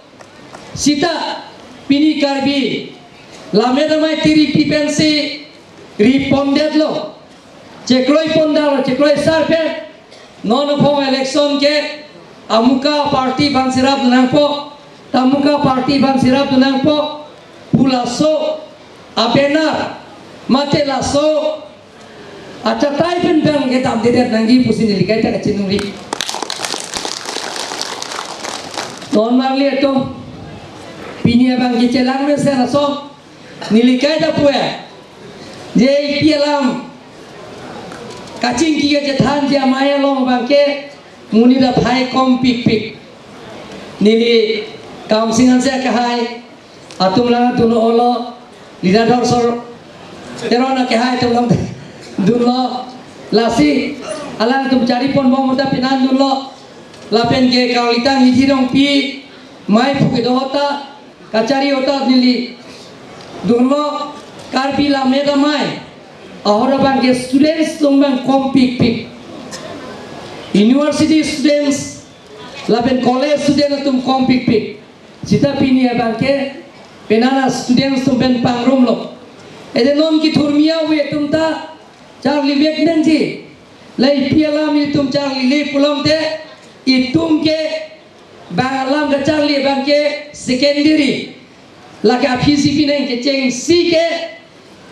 Sita pini Karbi Lammet Amei tiri pi pensi ripondetlo. Chekroipondetlo, chekroi sarpet. Non aphong election ke amuka party aphan sirap nangpo, tamuka party aphan sirap nangpo, pu laso a-banner, mate laso achatai pen abang ke damdedet nangji pusi neli kaita kachiningri. Non marli atum, pini abang ke chelang mesen ason, neli kaita pu-e, je ipi alam kachingki kachethanji amei along abang ke monit aphai kompikpik. Neli Kamsing Hanse akehai atum lang dun-olo, Ridhardhar Sor Teron akehai atum lang dunlo. Lasi alangtum chariponbom ahut ta penan dunlo. Lapen ke Karlitang Hidi Rongpi, mei phu kedo ahut ta, kachari ahut ta neli dunlo. Karbi Lammet Amei ahut abang ke students atum abang kompikpik. University students lapen college student atum kompikpik. Sita pini abang ke penan a-students atum pen pangrumlo. Athe non kethurmi ave atum ta charlivek nangji. La ipi alam itum charlile pulote, itum ke bang alam kacharli abang ke secondary. Lake aphi si pinang kechengsi ke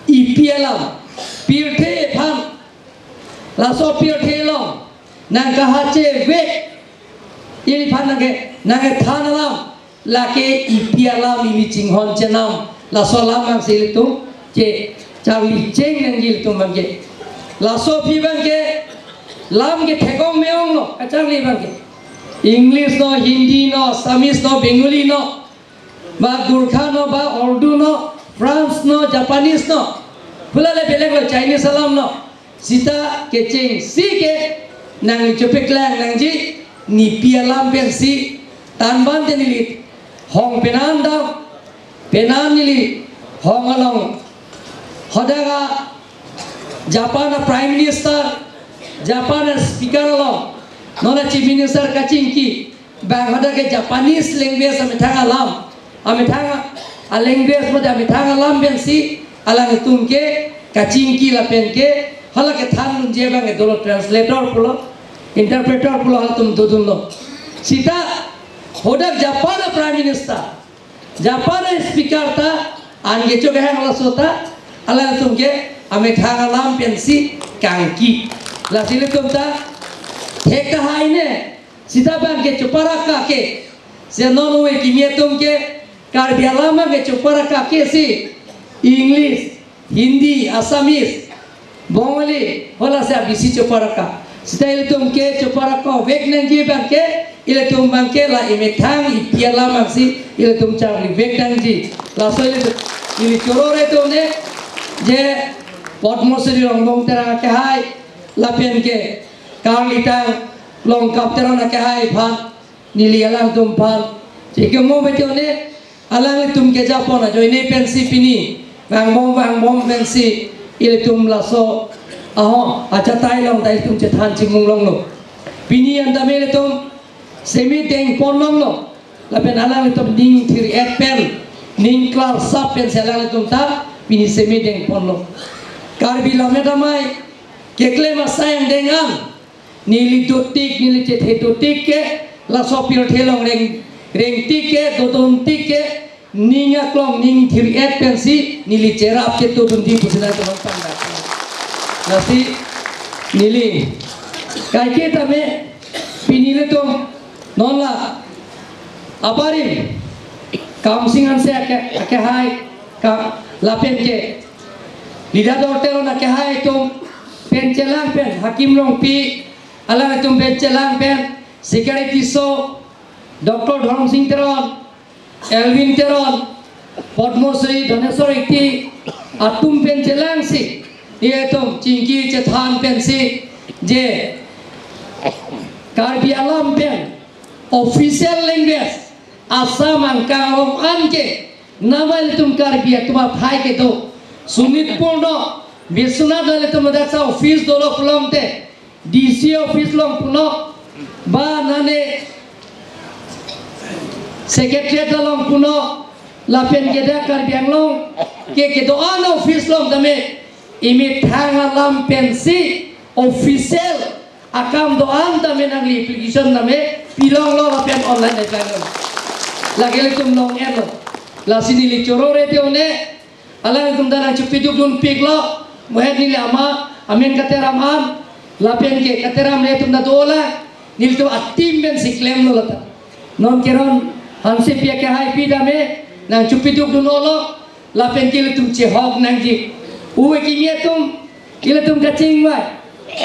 ipi alam, pirthe aphan, laso pirthe along nangkahachevek, iliphan nangke, nangkethan alam, lake ipi alam ili chinghon chenam, laso alam abang si ilitum kecharli cheng nangji ilitum abang ke. Laso aphi abang ke lam kethekong me-onglo kacharli abang ke. English no, Hindi no, Assamese no, Bengali no, ba Gurkha no, ba Urdu no, France no, Japanese no, pu la le belek lo, Chinese alam no. Sita kechengsi ke nangli chepeklang nangji, nepi alam pensi tan ban te neli hong penan dam, penan neli hong along hadak a Japan a Prime Minister, Japan a Speaker along, non a Chief Minister kachingki, bang hadak ke Japanese language amethang alam, amethang a language mate amethang alam pensi alangtum ke kachingki lapen ke hala kethan dunji abang ke dolo, translator pulo, interpreter pulo, halatum dodunlo. Sita hadak Japan a Prime Minister, Japan a Speaker ta an kecho kehang laso ta alangtum ke amethang alam pensi kangki. Lasi ilitum ta thek tahai ne, sita bang ke choparak kake, se non ove kimi atum ke Karbi alam ke choparak kake si English, Hindi, Assamese, Bengali, hala si abisi choparak ka. Sita ilitum ke choparak kavek nangji bang ke, ilitum bang ke la emethang epi alam si ilitum charlivek nangji. Laso ilitum, ili choro re atum ne, je Padma Shri Rongbong Terang akehai, lapen ke Karlitang Longkap Teron akehai aphan, neli alangtum aphan chekemo beton ne, alanglitum kejapon ajoine pensi pini vangbom vangbom pensi ilitum laso ahok achatai along ta ilitum chethan chimung longlo. Pini an tame ilitum semi dengpon longlo. Lapen alanglitum ning thir-et pen, ning klarsap pensi alanglitum ta pini semi dengponlo. Karbi Lammet Amei keklem asai angdeng an, neli dotik, neli chethe dotik ke, laso pirthe along reng, rengtik ke, doduntik ke, ning aklong ning thir-et pensi neli cherap ke dodunji pusi nangtum aphan pangdak. Lasi neli kaike tame pini ilitum non la abarim Kamsing Hanse ake, akehai ka, lapen ke Lida Dorteron akehai atum pen chelang pen, Hakim Rongpi, alanglitum pen chelang pen, Sikari Tisso, Doctor Dhoromsing Teron, Elwin Teron, Padma Shri Dhaneswar Ekti atum pen chelangsi, ilitum chingki chethan pensi je Karbi alam pen official language Assam angkang along an ke nama ilitum Karbi atum aphai kedo. Sonitpur no, Biswanath no ilitum hadak sa office dolo pulote, D C office along punon, ba nane secretariat along punon, lapen ke dak Karbi Anglong ke kedo-an office along tame emethang alam pensi official akam do-an tame nangli application tame pilonglo lapen online apply lo. Lake ilitum long-etlo. Lasi neli choro re atum ne, alangtum ta nangchepiduk dunpiklo, mohet neli ama amen kateram an, lapen ke kateram re atum ta dolang, nelitum a-team pensi klemlo lata. Non Kiran Hansepi akehai pi tame nangchepiduk dun-olo, lapen ke ilitum chehok nangji. Ove kimi atum, ilitum kachingvai,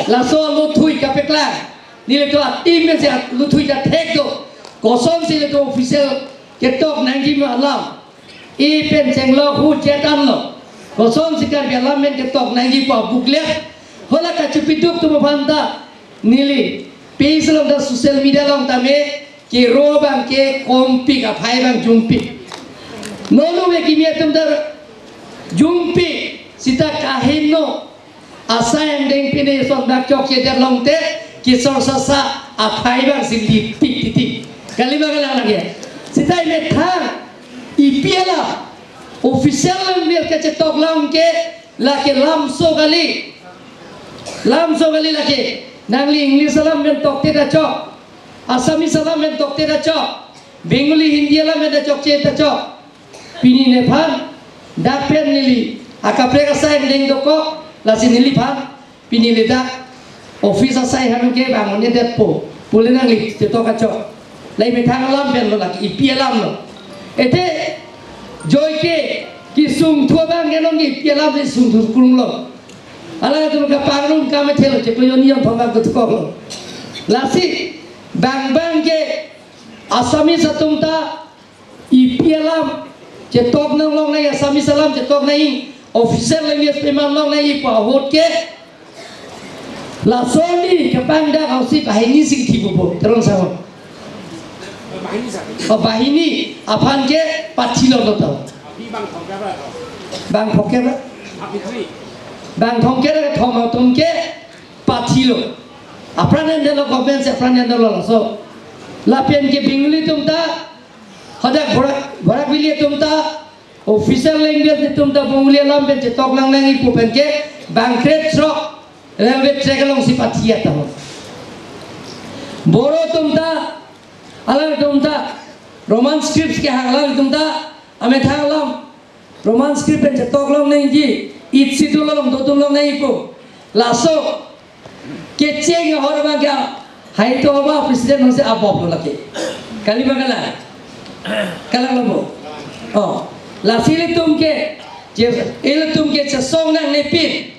laso alothui kapeklang, nelitum a-team pensi alothui ta thek do. Kosonsi ilitum official ketok nangji ma alam, e pen chenglok hu chetan lo. Kosonsi Karbi alam pen ketok nangji pu booklet, hala kachepiduk atum aphan ta neli page along ta social media along tame kero abang ke kompik, aphai abang jungpik. Non ove kimi atum ta jungpik, sita kaheno asai angdeng pine son dak chokchedet longte, kisor sasa aphai abangsi lipik titi. Kali ba kalang lagi. Sita emethang epi alam official language kachetok lang ke, lake lamso kali. Lamso kali lake. Nangli English alam pen tokte ta chok, Assamese alam pen tokte ta chok, Bengali Hindi alam pen ta chokche ta chok. Pini nephan dak pen neli akaprek asai angdeng dokok, lasi neliphan pini le dak office asai han ke bang-un-edetpo pule nangli chetok kachok. La emethang alam pen lo, lake epi alam lo. Ete joike kesung thu abang ke non ke epi alam le sung thu kurunglo. Alangtum kapangrum kame thelo, cheklo yon yon thoma kutkoklo. Lasi bang bang ke Assamese atum ta epi alam Chetok nang long nang, Assamese alam chetok nang, official language pemang long nang pu ahut ke. Laso arni kepangdak ausi banghini si kipupo, terang sama. Oh, banghini aphan ke pathilo lo tau. Bang Thongker ba? Bang Thongker kethom atum ke pathilo. Apran endelo, government si apran endelo laso. Lapen ke Bengali atum ta, hadak Barak, Barak Valley atum ta, official language atum ta Bengali alam pen chetok lang lang ipu pen ke bang kret throk railway track along si pathi ata ho. Boro atum ta, alang atum ta, Roman scripts kehang alang atum ta, amethang alam Roman script pen chetok long nangji, it situ long dodun long nang ipu. Laso kecheng ahor abang ke, hai to ba president nang se abop lo lake. Kali ba kalang? Kalang lo bo. Oh, lasi ilitum ke, je, ilitum ke chesong nangne pin.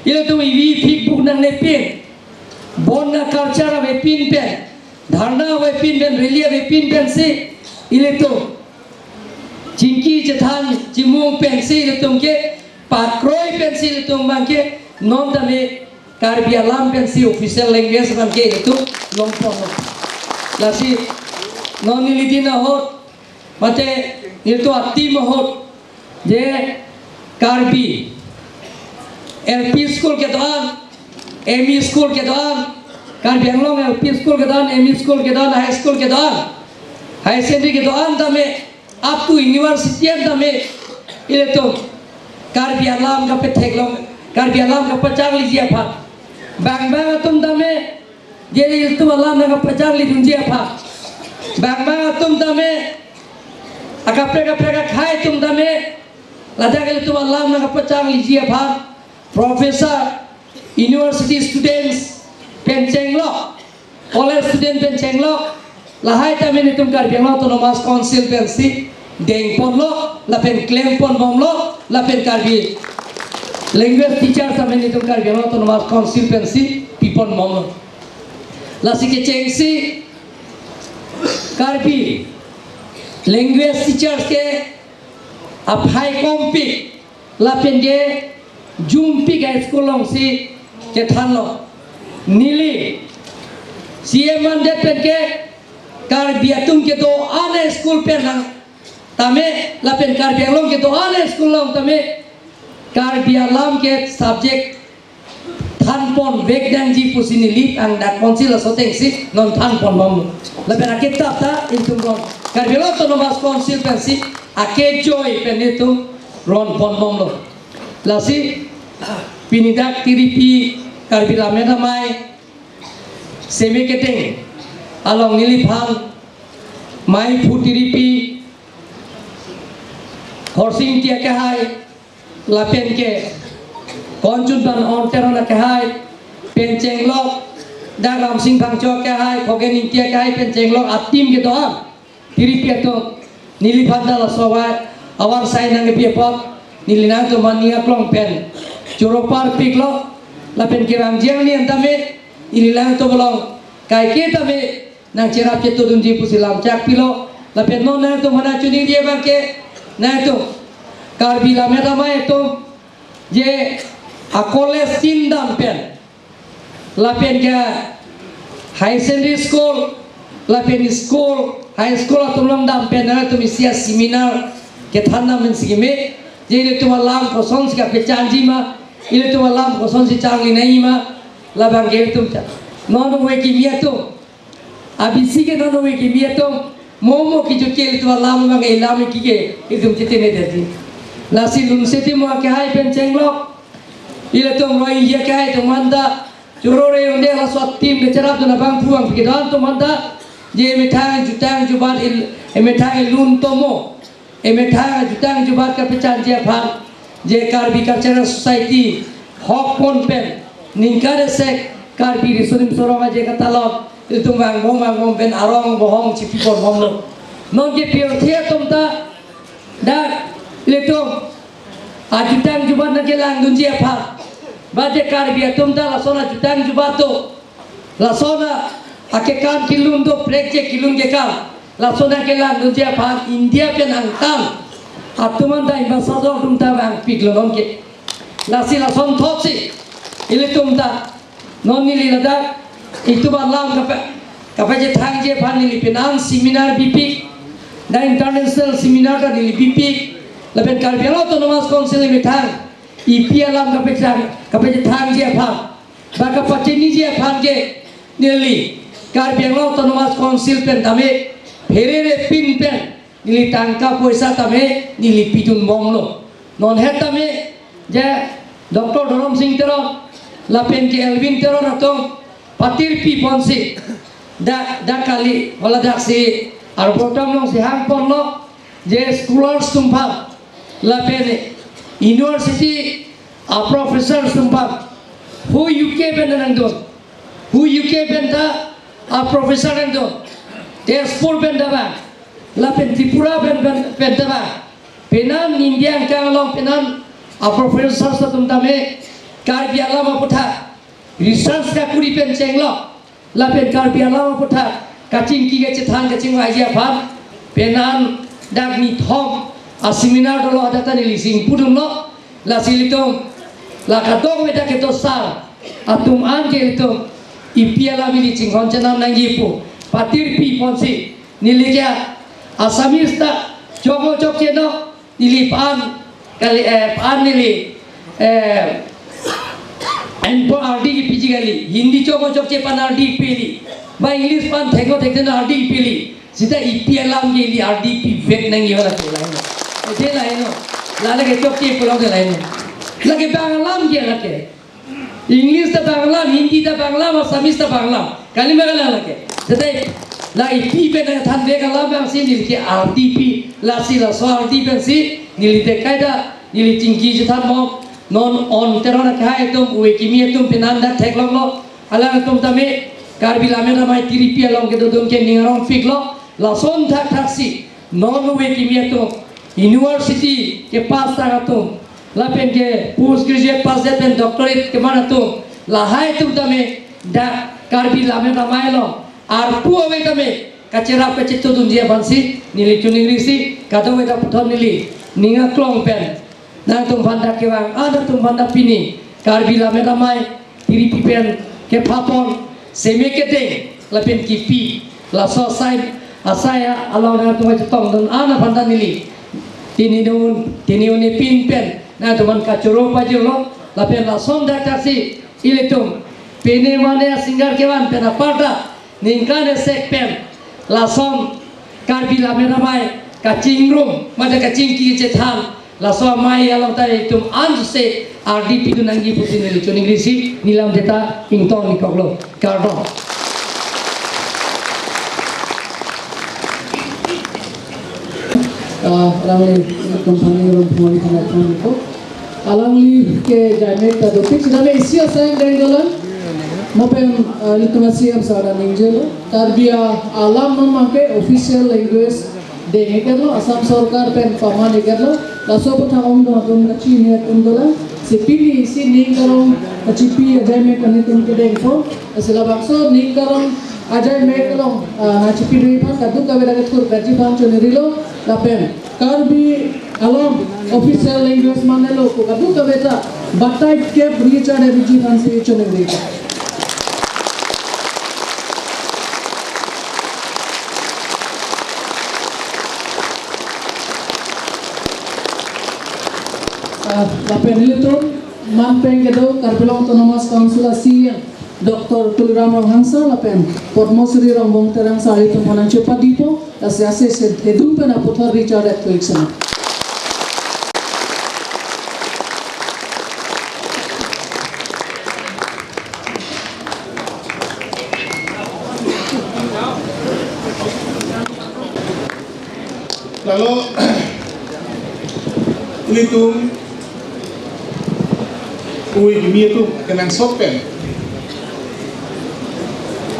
Ilitum ivi phik buk nangne pin. Bon na culture avepin pen, dharna avepin pen, rally avepin pensi ilitum chingki chethan chimung pensi ilitum ke pakroi pensi ilitum abang ke non tame Karbi alam pensi official language abang ke ilitum longpon lo. Lasi non neli din ahut, mate nelitum a-team ahut, je Karbi L P school kedo-an, M E school kedo-an, Karbi Anglong L P school kedo-an, M E school kedo-an, high school kedo-an, higher secondary kedo-an tame, up to university an tame, ilitum Karbi alam kapethek long, Karbi alam kapacharliji aphan. Bang bang atum tame, je ilitum alam nangkapacharlidunji aphan. Bang bang atum tame, akaprek kaprek akhai atum tame, ladak ilitum alam nangkapacharliji aphan, professor, university students pen chenglok, college student pen chenglok, lahai tame nelitum Karbi Anglong Autonomous Council pensi dengpon lo, lapen klempon bomlo, lapen Karbi language teacher tame nelitum Karbi Anglong Autonomous Council pensi pipon bomlo. Lasi kechengsi Karbi language teachers ke aphai kompik lapen ke jumpik a-school alongsi kethanlo. Neli C M mandet pen ke Karbi atum kedo-an a-school pen nang tame, lapen Karbi Anglong kedo-an a-school along tame Karbi alam ke subject thanpon vek nangji pusi neli angdakponsi laso atengsi non thanpon bom. Lapen akitap ta ilitum ron Karbi Anglong Autonomous Council pensi akejoi pen nelitum ronpon bomlo. Lasi pini dak Tiripi Karbi Lammet Amei Seme Keteng along neliphan Meiphu Tiripi, Khorsing Ingti akehai, lapen ke Konchunpan Teron akehai pen chenglok, dak Ramsing Phangcho akehai, Khogen Ingti akehai pen chenglok a-team kedo-an, Tiripi atum, neliphan ta laso awai, awar sai nangkepi apot, neli nangtum aning aklong pen choro parpiklo, lapen kevangji angni an tame, neli nangtum along kaike tame nangcherap chetodunji pusi lam chakpilo, lapen non nangtum aphan nangchiningri abang ke, nangtum Karbi Lammet Amei atum, je a-college tin dam pen, lapen ke higher secondary school, lapen school, high school atum along dam pen nangtum isi a-seminar kethan dam pen si keme, je ilitum alam kosonsi kapechanji ma, ilitum alam kosonsi charli nangji ma, labang ke ilitum cha. Non ove kimi atum, abisi ke non ove kimi atum, mo mo kejut ke ilitum alam abang, ilam iki ke ilitum chetene detji. Lasi Lunseti Mo akehai pen chenglok, ilitum Rohingya akehai atum anta, choro re unde laso a-team kecherapdun abangphu abangpi kedo-an atum anta, je emethang jutang jubat il, emethang ilun tomo, emethang jutang jubat kapechanji aphan, je Karbi Cultural Society hokpon pen, ningkan esek Karbi Riso Nimso Rong Aje Katalon, ilitum vangbom vangbom pen arong bohong chipipon bomlo. Non ke pirthe atum ta, dak ilitum ajutang jubat nangkelangdunji aphan, ba je Karbi atum ta lason ajutang jubat do, lason akekam kelun do, prekche kelun kekam, lason nangkelangdunji aphan India pen angtan Atum an ta ambassador atum ta vangpiklo non ke. Lasi lason thotsi ilitum ta non neli ladak itum alam kapa-, kapachethangji aphan neli penang seminar bipik, dak international seminar ta neli bipik, lapen Karbi Anglong Autonomous Council methang ipi alam kapachethang, kapachethangji aphan ba kapachiniji aphan ke neli Karbi Anglong Autonomous Council pen tame pherere pin pen neli tangka poisa tame neli pidun bomlo. Non het tame je Doctor Dhorom Sing Teron lapen ke Elwin Teron atum patirpi ponsi dak, dak kali, hala daksi arboretum alongsi hang ponlo, je scholars atum aphan lapen university a professors atum aphan, hu U K pen nangdun, hu U K pen ta a professor nangdun, Tezpur pen ta vang, lapen Tripura pen, pen, pen ta vang, penan India angkang along penan a professors atum tame Karbi alam aputhak research kakuri pen chenglo, lapen Karbi alam aputhak kachingki kachethan kachingvaiji aphan penan dak nithom a seminar dolo, adata neli sing pudunlo. Lasi ilitum la kadokave dak kedo sar atum an ke ilitum ipi alam ili chinghon chenam nangji pu patirpi ponsi neli ke Assamese ta choklo chokche no, neli pan kali, eh, pan neli, eh, enpo R D kipiji kali, Hindi choklo chokche pan R D pili, ba English pan thengno thekte R D pili, seta ipi alam ke ili R D pivek nangji hala ke lahenlo. Ede lahenlo. La lake chokche pulang de lahenlo. Lake bang alam ke lake. English ta bang alam, Hindi ta bang alam, Assamese ta bang alam. Kali ma kali lake. Seta la ipi pen nangthanvek alam abangsi neli ke R D pi, lasi laso R D pensi neli te kaita neli chingki chethan bom. Non on Teron akhai atum, ove kimi atum penan dak theklonglo. Alangtum tame Karbi Lammet Amei tiripi along kedodun ke ning arongpiklo. Lason thakthaksi non ove kimi atum, university kepass tang atum, lapen ke post graduate pass det pen doctorate keman atum, lahai atum tame dak Karbi Lammet Amei along arpu ave tame kacherap kachetudunji aphansi neli choningrisi, kadokave ta puthot neli ning aklong pen nangtumphan dak kevang, ah, nangtumphan dak pini Karbi Lammet Amei tiripi pen kephapon, seme kedeng lapen kipi, laso asai, asai along nangtum chetongdun an aphan ta neli tini dun, tini un-e pin pen nangtumphan kachoro pajirlo. Lapen lason dak thaksi ilitum pine mane a singer kevan pen aparta ningkan esek pen lason Karbi Lammet Amei kachingrum mate kachingki chethan, laso amei along ta itum anse R D pidun nangji pusi neli choningrisi, neli lam deta ingtong ni koklo. Kardom. Ah, alangli company room phone phone phone ko. Alangli ke ajaimek ta dopik, sitame isi asai deng dolang. Mo pen, ah, ilitum a C M sir aning jelo. Karbi alam non mangke official language deng-iketlo, Assam Sorkar pen paman-iketlo. Laso aphuthak ongdung atum kachini atum dolang. Si pini isi ning karong kachipi ajaimek kanitum kedengpo. Lasi labangso ning karong ajaimek along, ah, nangchipidunji aphan kadokave dak kethur kachiphan choningrilo, lapen Karbi alam official language manlo pu kadokave ta batai kep richard abiji aphansi choningri. Ah, lapen ilitum man pen kedo Karbi Anglong Autonomous Council a C E M Doctor Tuliram Ronghang sir lapen Padma Shri Rongbong Terang sir ilitum aphan nangchepadipo, lasi ase se thedu pen aputhot richard et tuik sana. Lalo ilitum ove kimi atum kenangsot pen,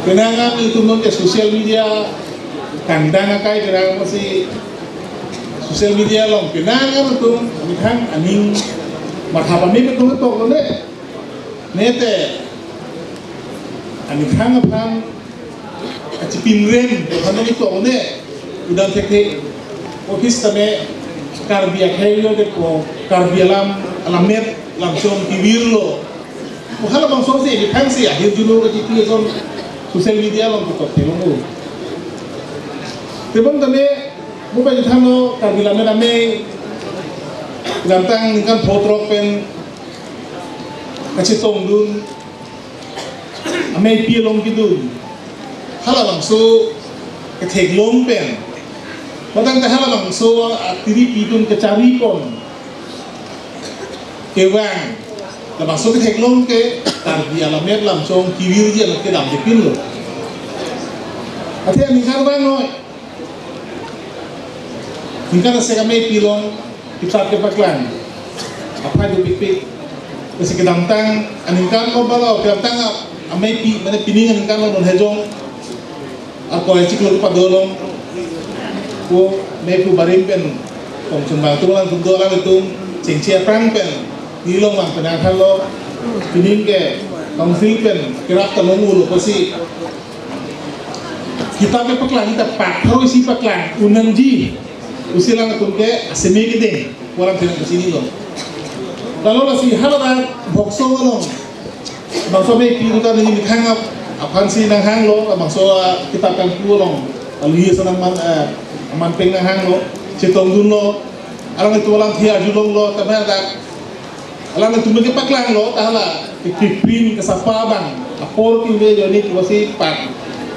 penang an ilitum non ke social media kangdang akai, penang an si social media along penang an atum methang aning matha pame pen atum tok lo ne, nete amethang aphan kachipinrem aphan nangtok ne, udam thekthe office tame Karbi akhei lo de ko, Karbi alam, alammet lamchong kevir lo. Ko halabangso si, di thang si, ahirjuno kachipi ason social media along ketok theklong lo. Tebon tame, mo pen than lo, Karbi Lammet Amei, kedamtang ningkan pho throk pen kachetongdun, ameipi along kedun. Halabangso ketheklong pen, matang ta halabangso atiripi atum kecharipon kevang. Labangso ketheklong ke Karbi alammet lamchong kevirji alam kedam depin lo. Athe aningkan vangnoi. Ningkan asek ameipi along kitap kepaklang aphai dopikpik. Lasi kedamtang aningkan lo balo, kedamtang a-, ameipi, mane pining aningkan lo non Hejong ako chiklo kepadolong ko meipu barim pen kongchunbang atum alangtum do, alangtum chengche aphrang pen nilong mang pen angkhan lo, pining ke council pen kerap ta longlo pusi kitap kepaklang, kitap pak pharo isi paklang un nangji pusi alangtum ke aseme kedeng walang tenang kesini lo. Lalo lasi haladak Bhoksong along bangso ameipi duta neli methang ap-, aphan si nanghang lo, bangso, ah, kitap kangpu along, ah, lui asonang man, ah, aman peng nanghang lo, chetongdun lo, alangtum alamthe arjulong lo, tame dak alangtum kepaklang lo, ta hala kepiprin kesapa abang apor kive joni kiwasi pak,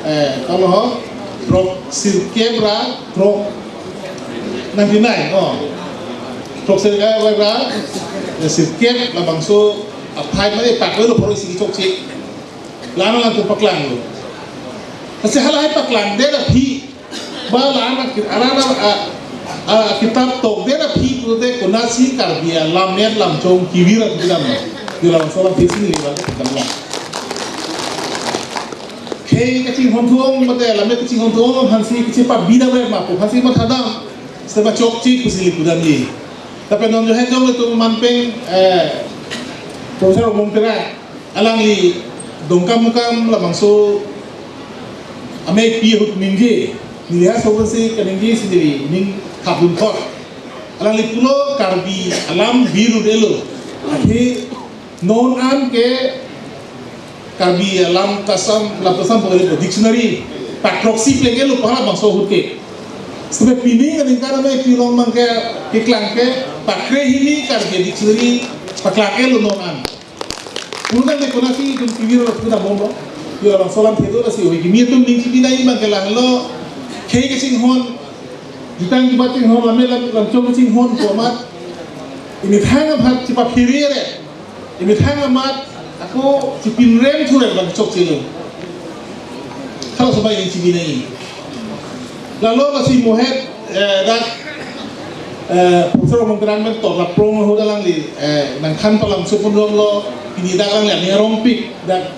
eh, kalau ho, throk sirkep ra throk ninety-nine, oh. Throk sirkep ra, eh, sirkep labangso aphai mane pak lo pharo isi chokche. La-an alangtum paklang lo. Lasi halahai paklang det aphi, ba la-an a, la-an a, a, a, kitap tok det aphi pulote konatsi Karbi alammet lamchong kevir kedam. Di labangso alamthe si neli ba kedam lo. Khei kachinghon thu ong mate alammet kachinghon thu ong aphan si kachepabi dam re ma pu aphan si mathadam. Seta chokche pusi neli pudamji. Lapen non jo Hejong atum aman peng, eh, Professor Omong Terang, alangli Dongkamukam labangso ameipi ahut ningje, neli ha sobo si kaningje si neli ning khapdun thot. Alangli pulo Karbi alam biru delo. Athe non an ke Karbi alam ta asam, lam ta asam pagari dictionary pak throksi plenglo pu halabangso ahut ke. Sebe pining aningkan ameipi along mang ke keklang ke pak krehini Karbi dictionary paklang-et lo non an. Pulo tangte konatsi itum kevir lo kedam bomlo. Yo labangso alamthe do, lasi ove kimi atum ning chipi nangji abang ke lahelo. Khei kachinghon, jutang kebat chinghon, lammet lam, lamchong chinghon pu amat imethang aphan chepaphere re. Imethang amat ako chipinrem thu re abang chokche lo. Halaso abang ning chipi nangji. Lalo lasi mohet, eh, dak, eh, Professor Omong Terang pen tor laprong ahut alangli, eh, nangthan palam sopun rom lo, pini dak alangli aning arongpik, dak,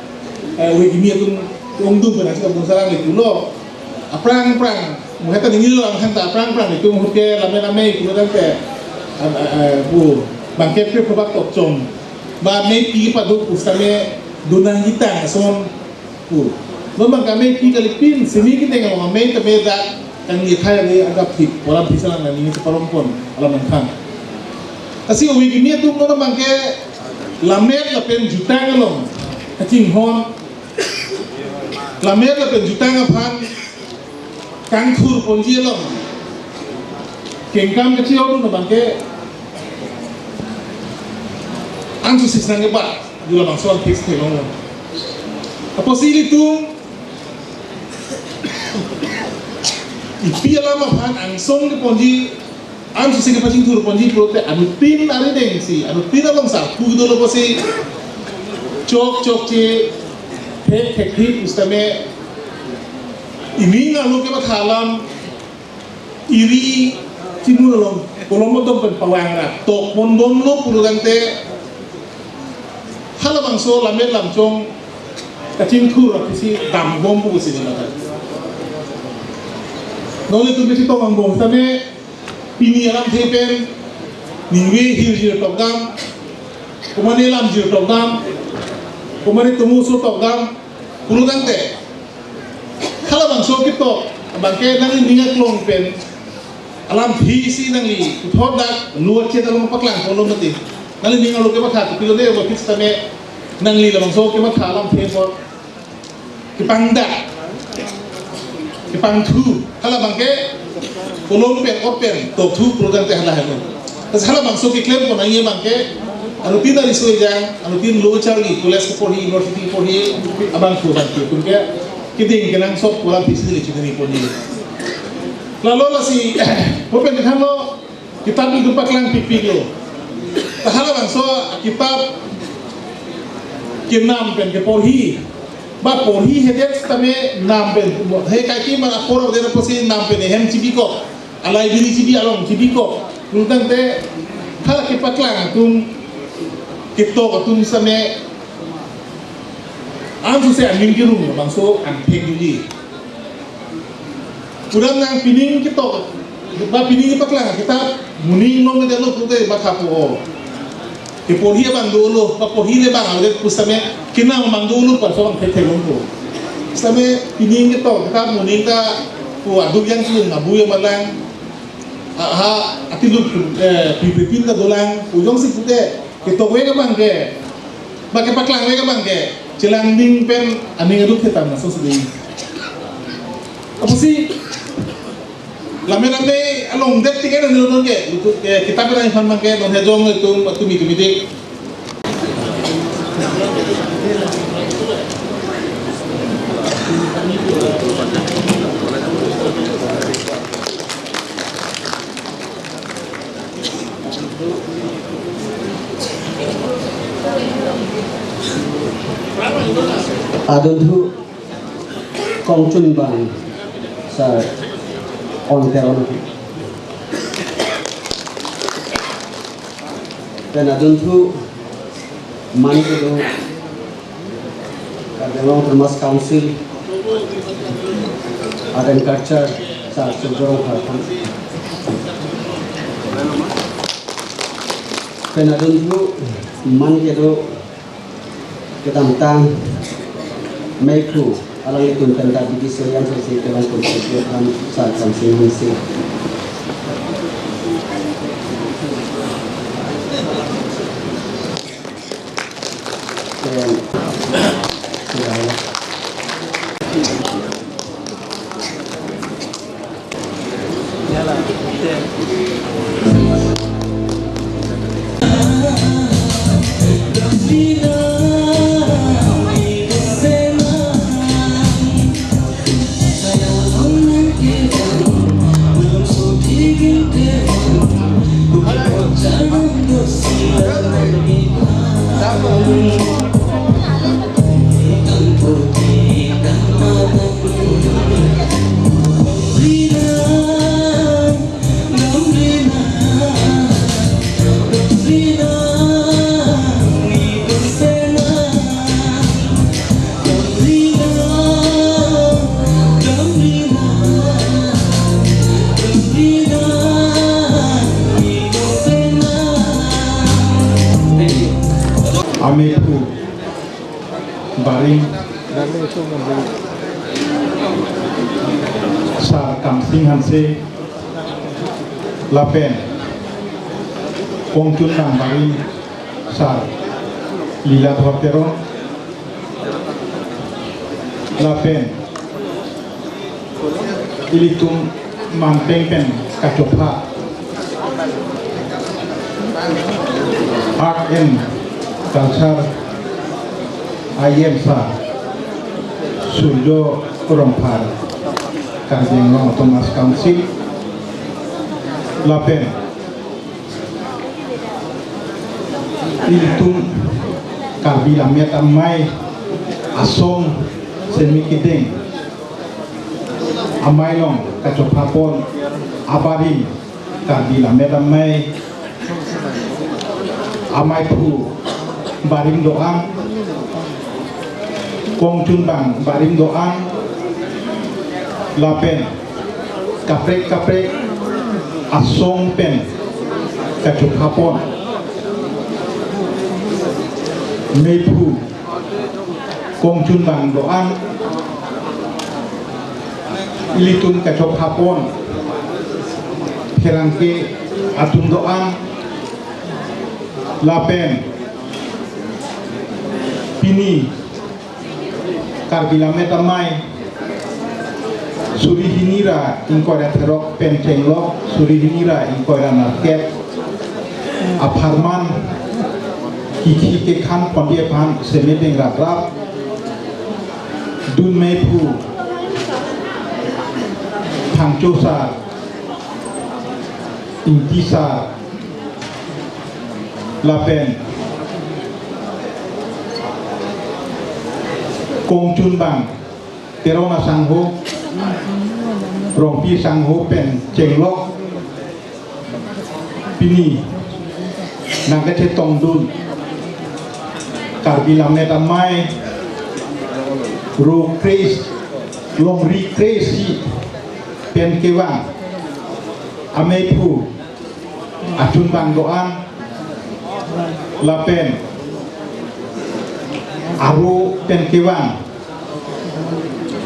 eh, ove kimi atum ongdung pen asika bungsa alangli pulo. Aphrang aphrang, mohet ta ningilo angkhan ta aphrang aphrang itum ahut ke lammet amei pulo tangte, ah, ah, ah, pu, bangkep ke phabak tokchom. Ba ameipi paduk pusitame dun nangji tang ason pu. Non abang ke ameipi kalipin, semi kedeng along amei tame dak kangni athai ave agap thip, pu alamthe si alang nangning cheparongpon alam nangkhan. Lasi ove kimi atum non abang ke lammet lapen jutang along kachinghon, lammet lapen jutang aphan kangthur ponji along kengkam kachiodun abang ke ansu sisnang kebat, di labangso an fix theklonglo. Apotsi ilitum ipi alam aphan angsong keponji, ansu si kepachingthur ponji pulote anuttin arideng si, anuttin along sarpo dolo pusi chok chokche, thek thekthik pusitame ining arlo kematha alam iri chimun along kolom atum pen pavang ra tokpon bomlo pulo tangte halabangso lammet lamchong kachingthur aphisi dambom pusi neli mata. Non ilitum besi tong angbong tame pini alamthe pen ningve hirjir tokdam, komane lamjir tokdam, komane tomoso tokdam pulo tangte halabangso ketok abang ke nangning aklong pen alamthe si nangli puthot dak lo achet along paklang polo mati. Nangli ning arlo kematha kopilo de, apotsi tame nangli labangso kematha alamthe apot kepangdak, kepangthu, halabangke kolom pen, ot pen tokthu pulotangte hala helo. Tas halabangso keklem pon nangji abangke, anuttin ariso ejang, anuttin lo charli, college keporhi, university keporhi, abangphu abangphi atum ke keding kenangsot pu alamthe si neli chini ponji. Lalo lasi, bo pen thanlo, kitap itum paklang pikpiklo. Ta halabangso kitap kenam pen keporhi, ba porhihedet tame nam pen, he kaike mar apor adet apotsi nam pen ehem chibikok, a library chibi along chibikok. Pulotangte hala kepaklang atum, ketok atum same, angsose aning kirung, labangso angthek dunji. Kuram nang pining ketok, ba pining kepaklang kitap, moning longledetlo pute ba kapo o. Keporhi abang dolo, ba porhile abang adet pusitame kenam abang dolo, lapuson angthek theklongpo. Sitame pining ketok kitap moning ta pu aduk yang sulung abu yang malang, a, ha, atilup, eh, pipipin ta dolang, pu jongsi pute ketokvek abangke, ba kepaklangvek abangke, chelang ning pen aning aduk thetan laso suding. Apotsi lame lame along det tiket anu non ke, lutu ke, kitap pen aphan abangke non hejong itum, atumi tumi dik. Adunthu kongchunbang sar Onteron. Pen adunthu man kedo Karbi Anglong Autonomous Council Art and Culture sar Surjya Rongphar aphan. Pen adunthu man kedo kedamtang meiphu alanglitum pen ta B D C O yang sesi kelang kunsi kelang sar Kamsing Hanse. Pen sudah ya. Ameiphu barim sar Kamsing Hanse lapen kongchunbang barim sar Liladhor Teron lapen ilitum manpeng pen kachopha Art and Culture I M sar Surjya Rongphar, Karbi Anglong Autonomous Council lapen ilitum Karbi Lammet Amei asong semi kedeng amei along kachopha pon abarim Karbi Lammet Amei, ameiphu barim do-an, kongchunbang barim do-an lapen kaprek kaprek asong pen kachopha pon meiphu kongchunbang do-an ilitum kachopha pon pherangke atum do-an lapen pini Karbi Lammet Amei suri hini ra ingkoi ra therok pen chenglok, suri hini ra ingkoi ra nerkep apharman kikhi kekhan ponji aphan seme deng raprap dun meiphu Phangcho sar, Ingti sar, lapen kongchunbang Teron asangho, Rongpi asangho pen chenglok pini nangkachetongdun Karbi Lammet Amei ro kres, longri kres si pen kevang ameiphu achunbang do-an lapen aro pen kevang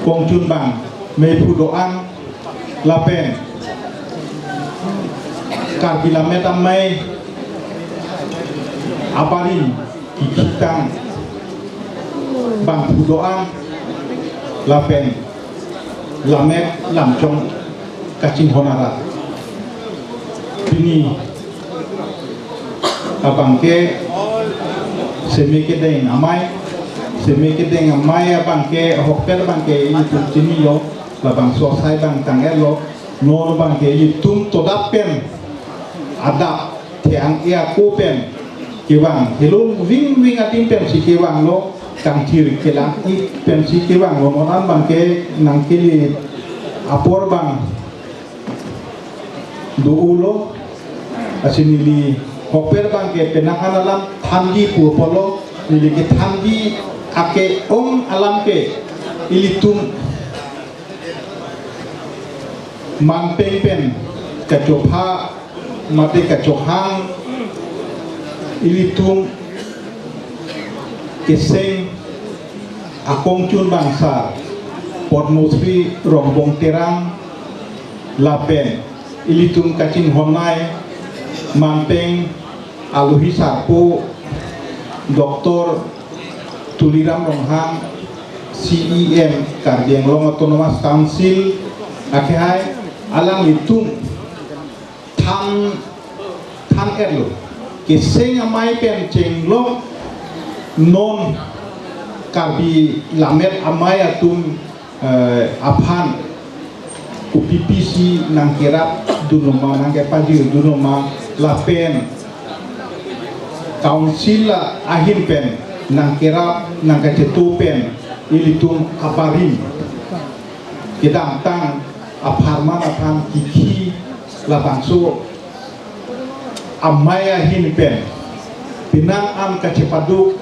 kongchunbang meiphu do-an lapen Karbi Lammet Amei abarim kikhitang bangphu do-an lapen lammet lamchong kachinghon arat. Pini abangke seme kedeng amei, seme kedeng amei abangke ahokpet abangke ilitum chinilo, labangso asai abang tang-etlo, non abangke ilitum todap pen adap the-ang e ako pen kevang, helo vingving adim pensi kevanglo, kangthir kelang-ik pensi kevanglo, non an abangke nangkele apor abang do-olo, lasi neli hokpet abangke penang an alam thanji pu apotlo, neli kethanji ake-ong alam ke ilitum manpeng pen kachopha mate kachohang ilitum keseng akongchunbang sar Padma Shri Rongbong Terang lapen ilitum kachinghonnei manpeng alohi sarpo Doctor Tuliram Ronghang, C E M Karbi Anglong Autonomous Council, akehai alanglitum than than-etlo. Keseng amei pen chenglok non Karbi Lammet Amei atum eh, aphan kopi pisi nangkerapdunloma, nangkepajirdunloma lapen council ahin pen nangkerap nangkacheto pen ilitum abarim kedamtang apharman aphan kikhi labangso amei ahin pen penang an kachepaduk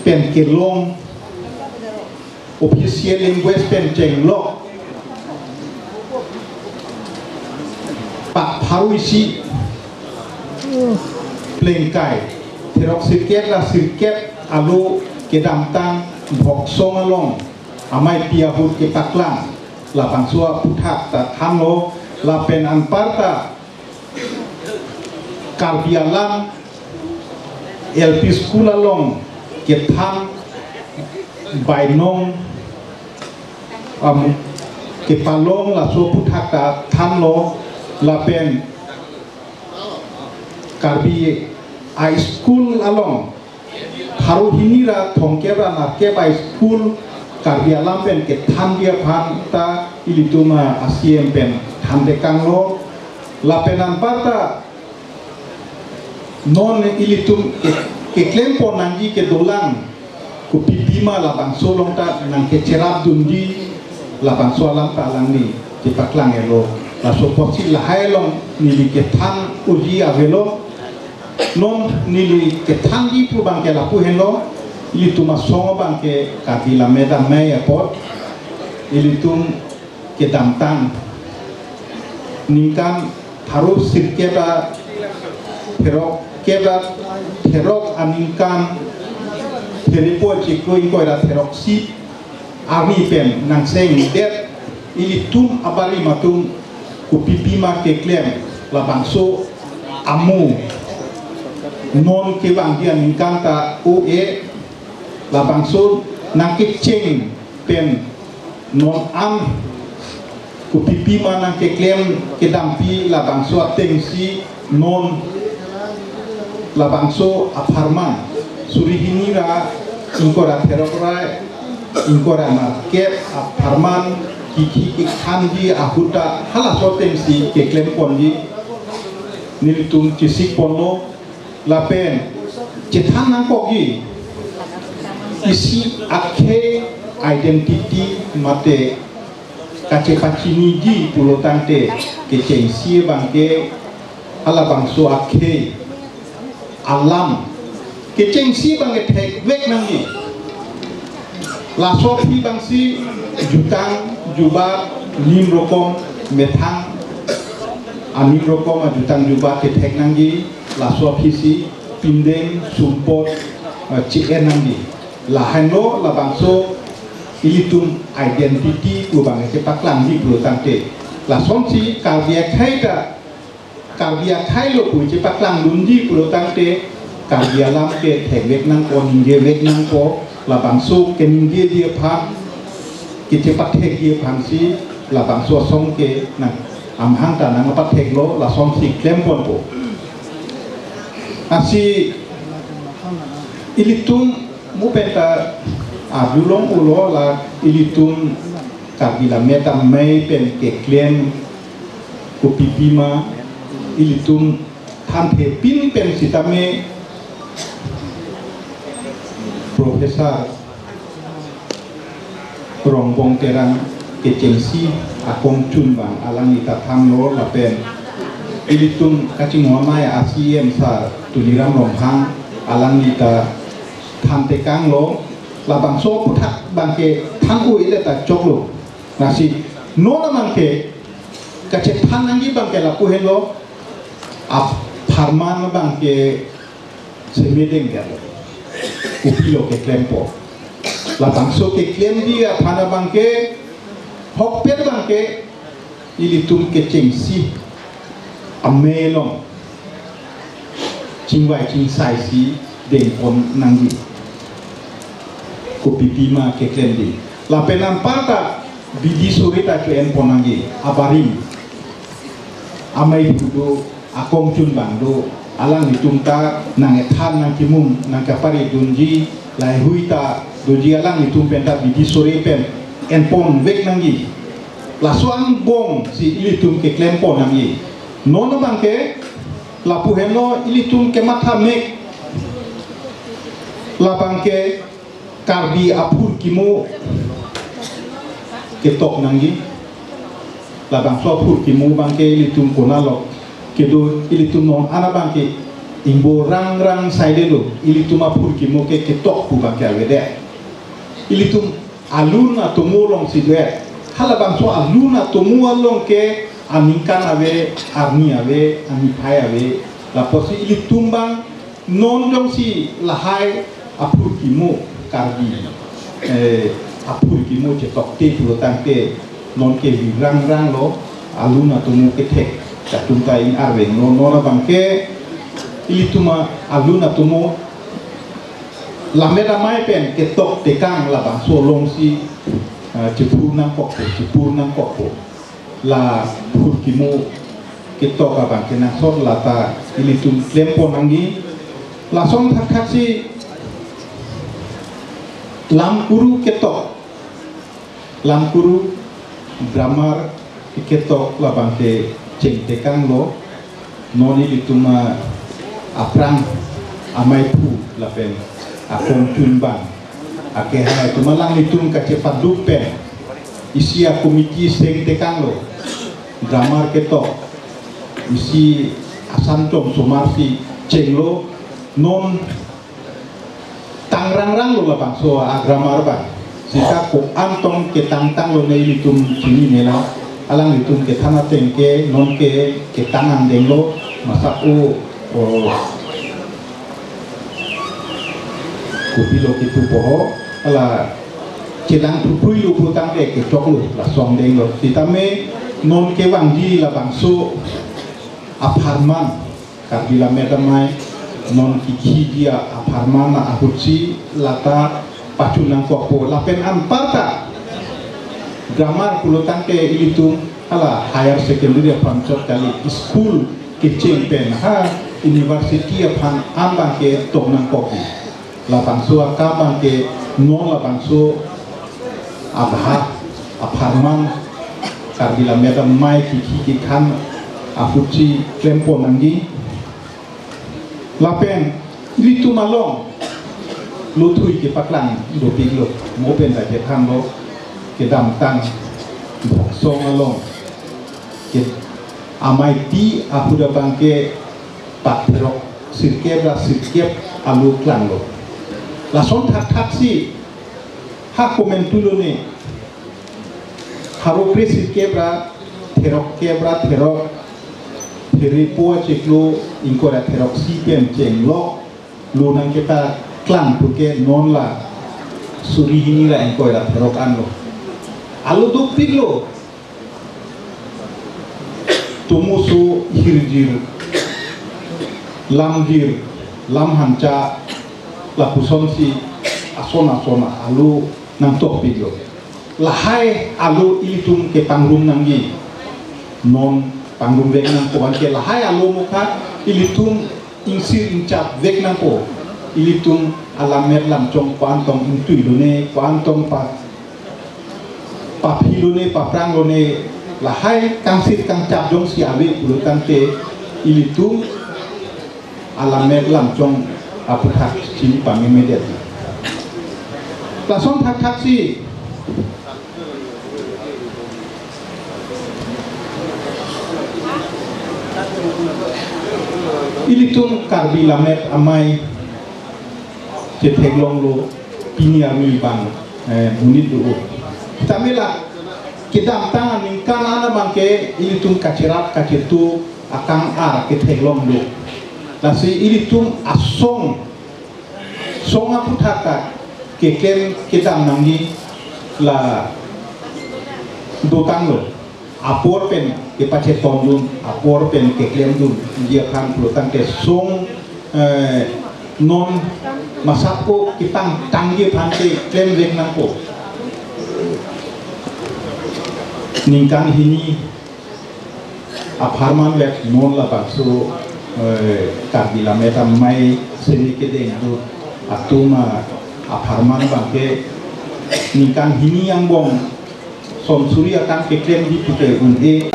pen kelong official language pen chenglok pak pharo isi plengkai therok sirkep ra sirkep alo kedamtang Bhoksong along ameipi ahut kepaklang labangso aphuthak ta thanlo lapen anparta Karbi alam L P school along kethan bainong am, kepalong laso aphuthak ta thanlo lapen Karbi high school along pharo hini ra thomkep ra nerkep high school Karbi alam pen kethanji aphan ta ilitum a-C M pen thantekanglo lapen anparta non ilitum ke- keklempon nangji kedolang kopi pima labangso along ta nangkecherapdunji labangso alam ta alangli kepaklang-etlo. Laso apotsi lahai along neli kethan unji avelo. Non neli kethanji pu abangke lapu henlo, ilitum asong abangke Karbi Lammet Amei apot, ilitum kedamtang ningkan pharo sirkep ra therok kep ra therok aningkan pherepoi chiklo ingkoi ra therok isi arni pen nangsengdet ilitum abarim atum kopipi ma keklem, labangso amo non kevangji aningkan ta o-e, labangso nangkecheng pen non an kopipi ma nangkeklem kedampi, labangso atengsi non labangso apharman suri hini ra ingkoi ra therok ra ingkoi ra nerkep apharman kiki kekhanji ahut ta halaso atengsi keklem ponji nelitum chesik ponlo. Lapen chethan nangkokji, isi akhei identity mate kachepachiniji pulo tangte kechengsi abangke halabangso akhei alam kechengsi abangke thekvek nangji. Laso aphi abangsi jutang jubat nim rokom methang anim rokom ajutang jubat kethek nangji. Laso aphisi pinden sumpot, eh, che-en nangji. Lahenlo labangso ilitum identity pu abang chepaklangji pulo tangte, lasonsi Karbi akhei ta Karbi akhei lo pu chepaklangdunji pulo tangte Karbi alam ke thekvek nangpo, ningjevek nangpo. Labangso keningjeji aphan, kechepathekji aphansi labangso asong ke nang amahang ta nangpatheklo, lasonsi klem ponpo. Lasi ilitum mo penta arju long-olo, la ilitum Karbi Lammet Amei pen keklem kopipi ma, ilitum thanthepin pen sitame Professor Rongbong Terang kechengsi akongchun abang alangli ta thanlo, lapen ilitum kachinghon amei a-C E M sar Tuliram Ronghang alangli ta thantekanglo. Labangso aputhak abangke than-o-e le ta choklo. Lasi non abangke kachethan nangji abangke lapu henlo, apharman abangke semedeng dia lo, kopilo keklempo. Labangso keklemji aphan abangke hokpet abangke ilitum kechengsi amei along chingvai chingsaisi dengpon nangji, kopipi ma keklemji. Lapen anparta bidi sore ta cho-enpon nangji, abarim amei phu do, akongchun abang do, alanglitum ta nang-ethan nangkimum nangkaparidunji, laheihui ta doji, alanglitum penta bidi sore pen enponvek nangji. Laso angbongsi ilitum keklempon nangji. Non abangke lapu henlo, ilitum kematha mek labangke Karbi aphurkimo ketok nangji. Labangso aphurkimo abangke ilitum konatlo kedo, ilitum non an abangke ingbo rangrang saidelo, ilitum aphurkimo ke ketok pu abangke avedet. Ilitum alun atomo alongsi do-et. Halabangso alun atomo along ke aningkan ave, arni ave, aniphai ave. Lapusi ilitum abang non jongsi lahai aphurkimo, Karbi, eh, aphurkimo chetokte pulo tangte non ke virangranglo, alun atomo kethek atum ta ing-arvenglo. Non abangke ilitum alun atomo Lammet Amei pen ketok tekang labangso alongsi, eh, chepur nangkokpo, chepur nangkokpo. La phurkimo ketok abangke nangsot lata ilitum klempon nangji. Lason thakthaksi lamkuru ketok, lamkuru, grammar ketok labangke chengtekanglo. Non ilitum aphrang amei phu lapen akongchun abang akehai atum alanglitum kachepaduk pen isi a-committee sengtekanglo. Grammar ketok isi asan chom somarsi chenglo. Non tangrangranglo labangso a-grammar abang. Seta ko-an tong ketangtanglo ne ilitum chinine lang. Alanglitum kethan ateng ke non ke ketang angdenglo, masak o, o, kopilo kipu poho, hala chelang thuphuilo pu tangte kechoklo, lason denglo. Sitame Non kevangji labangso apharman, Karbi Lammet Amei non kekhi dia apharman ahutsi lata pachun nangkokpo. Lapen anparta grammar pulo tangte ilitum hala higher secondary aphan chot kali, school kecheng pen ha university aphan abang ke tok nangkokji. Labangso akam abang ke non labangso abha apharman Karbi Lammet Amei kekhi kekhan ahutsi klempon nangji. Lapen ilitum along lothui kepaklang dopiklo, mo pen ta kekhanlo, kedamtang Bhoksong along ke amei pi ahut abang ke paktherok sirkep ra sirkep alo klanglo. Lason thakthaksi ha komentu lone, pharo kre sirkep ra therok kep ra therok, phere po achiklo ingkoi ra theroksi pen chenglok lo nangkepaklang puke non la suri hini ra ingkoi ra therok anlo. Alo dopiklo. Tomoso hirjir, lamjir, lamhancha, lapusonsi ason ason alo nangtokpiklo. Lahai alo ilitum kepangrum nangji. Non pangrum vek nangpo anke lahai alo mokha ilitum ingsir ingchap vek nangpo. Ilitum alammet lamchong ko-an tong ingtui lone, ko-an tong pa paphi lone, paprang lone, lahai kangsit kangchap jongsi ave pulo tangte ilitum alammet lamchong aputhak chini pame medet. Lason thakthaksi ilitum Karbi Lammet Amei chetheklonglo, pini arni abang, eh, monit do. Tame la kedamtang aningkan an abang ke ilitum kacherap kachetu akang ar ketheklonglo. Lasi ilitum asong, song aputhak ta keklem kedam nangji la dotanglo. Apor pen kepachetongdun, apor pen keklemdunji aphan pulo tangte song, eh, non masap ko kepangtangji aphan ke klem vek nangpo. Ningkan hini apharman vek non labangso, eh, Karbi Lammet Amei semi kedengdun atum apharman abang ke ningkan hini angbong son suri akam keklemji puke un-e.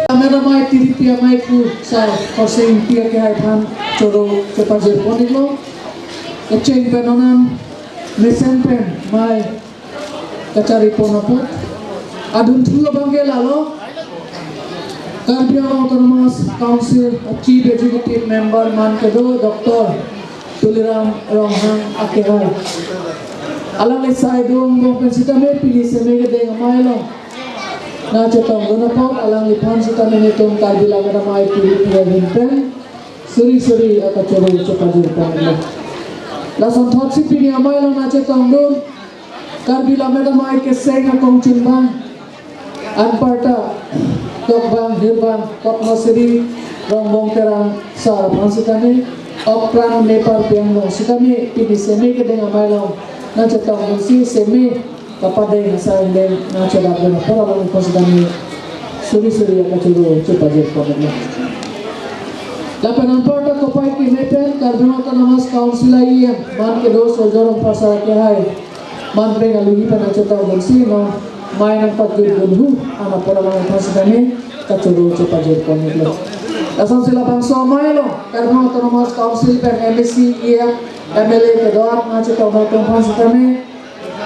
Lammet Amei Tiripi Amei ku sa kosing pia ke hai phan choro kepajir pon iklo. Kecheng pen non an mesen pen mei kachari pon apot. Adunthu abang ke lalo. Karbi Anglong Autonomous Council Chief Executive Member man kedo Doctor Tuliram Ronghang akehai. Alangli sai do angbong pen sitame pini semi kedeng amei along nangchetongdun apot alangliphan sitame netum Karbi Lammet Amei Tiripi ahin pen suri suri akachoro chepajir pon iklo. Lason thotsi pini amei along nangchetongdun Karbi Lammet Amei keseng akongchunbang anparta tokbang hirbang Padma Shri Rongbong Terang sar aphan sitame, ok pran nepar piang long sitame pini semi kedeng amei along nangchetongdunsi semi kapadeng asai deng nangchedapdun apor alangliphan sitame suri suri akachoro chepajir pon iklo. Lapen anparta kopai keme pen Karbi Anglong Autonomous Council E M man kedo Surjya Rongphar sar akehai man pen aluhi pen nangchetongdunsi non mei nangpajutdun hu an apor alangliphan sitame kachoro chepajir pon iklo. Lasonsi labangso amei along Karbi Autonomous Council pen M A C, E M, M L A kedo-an nangchetong atum aphan sitame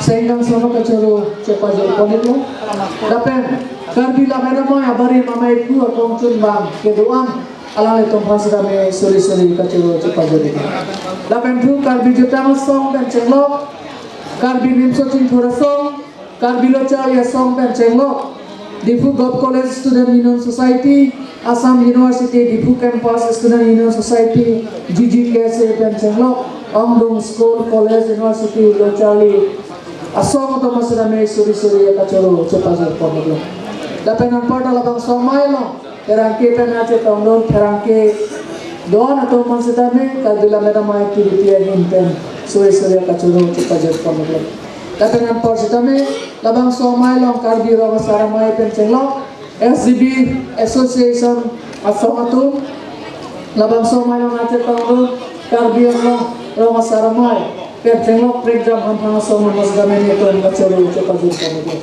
senggang sama kachoro chepajir pon iklo. Lapen Karbi Lammet Amei abarim ameiphu akongchunbang kedo-an alanglitum aphan sitame suri suri kachoro chepajir iklo. Lapen thu Karbi Jutang Asong pen chenglok, Karbi Nimso Chingthur Asong, Karbi Locharli Asong pen chenglok, Diphu Govt College Student Union Society, Assam University Diphu Campus Student Union Society, G G K S A pen chenglok, Ongdung School, College, University, Locharli Asong atum aphan sitame suri suri kachoro chepajir pon iklo. Lapen anparta labangso amei along pherangke pen nangchetongdun pherangke do-an atum aphan sitame Karbi Lammet Amei activity ahin pen suri suri kachoro chepajir pon iklo. Lapen anpar sitame labangso amei along Karbi Rong Asar Amei pen chenglok, S G B Association asong atum, labangso amei along nangchetongdun Karbi Anglong Rong Asar Amei pen chenglok prekjam hamphang asong aphan sitame nelitum kachoro chepajir pon iklo.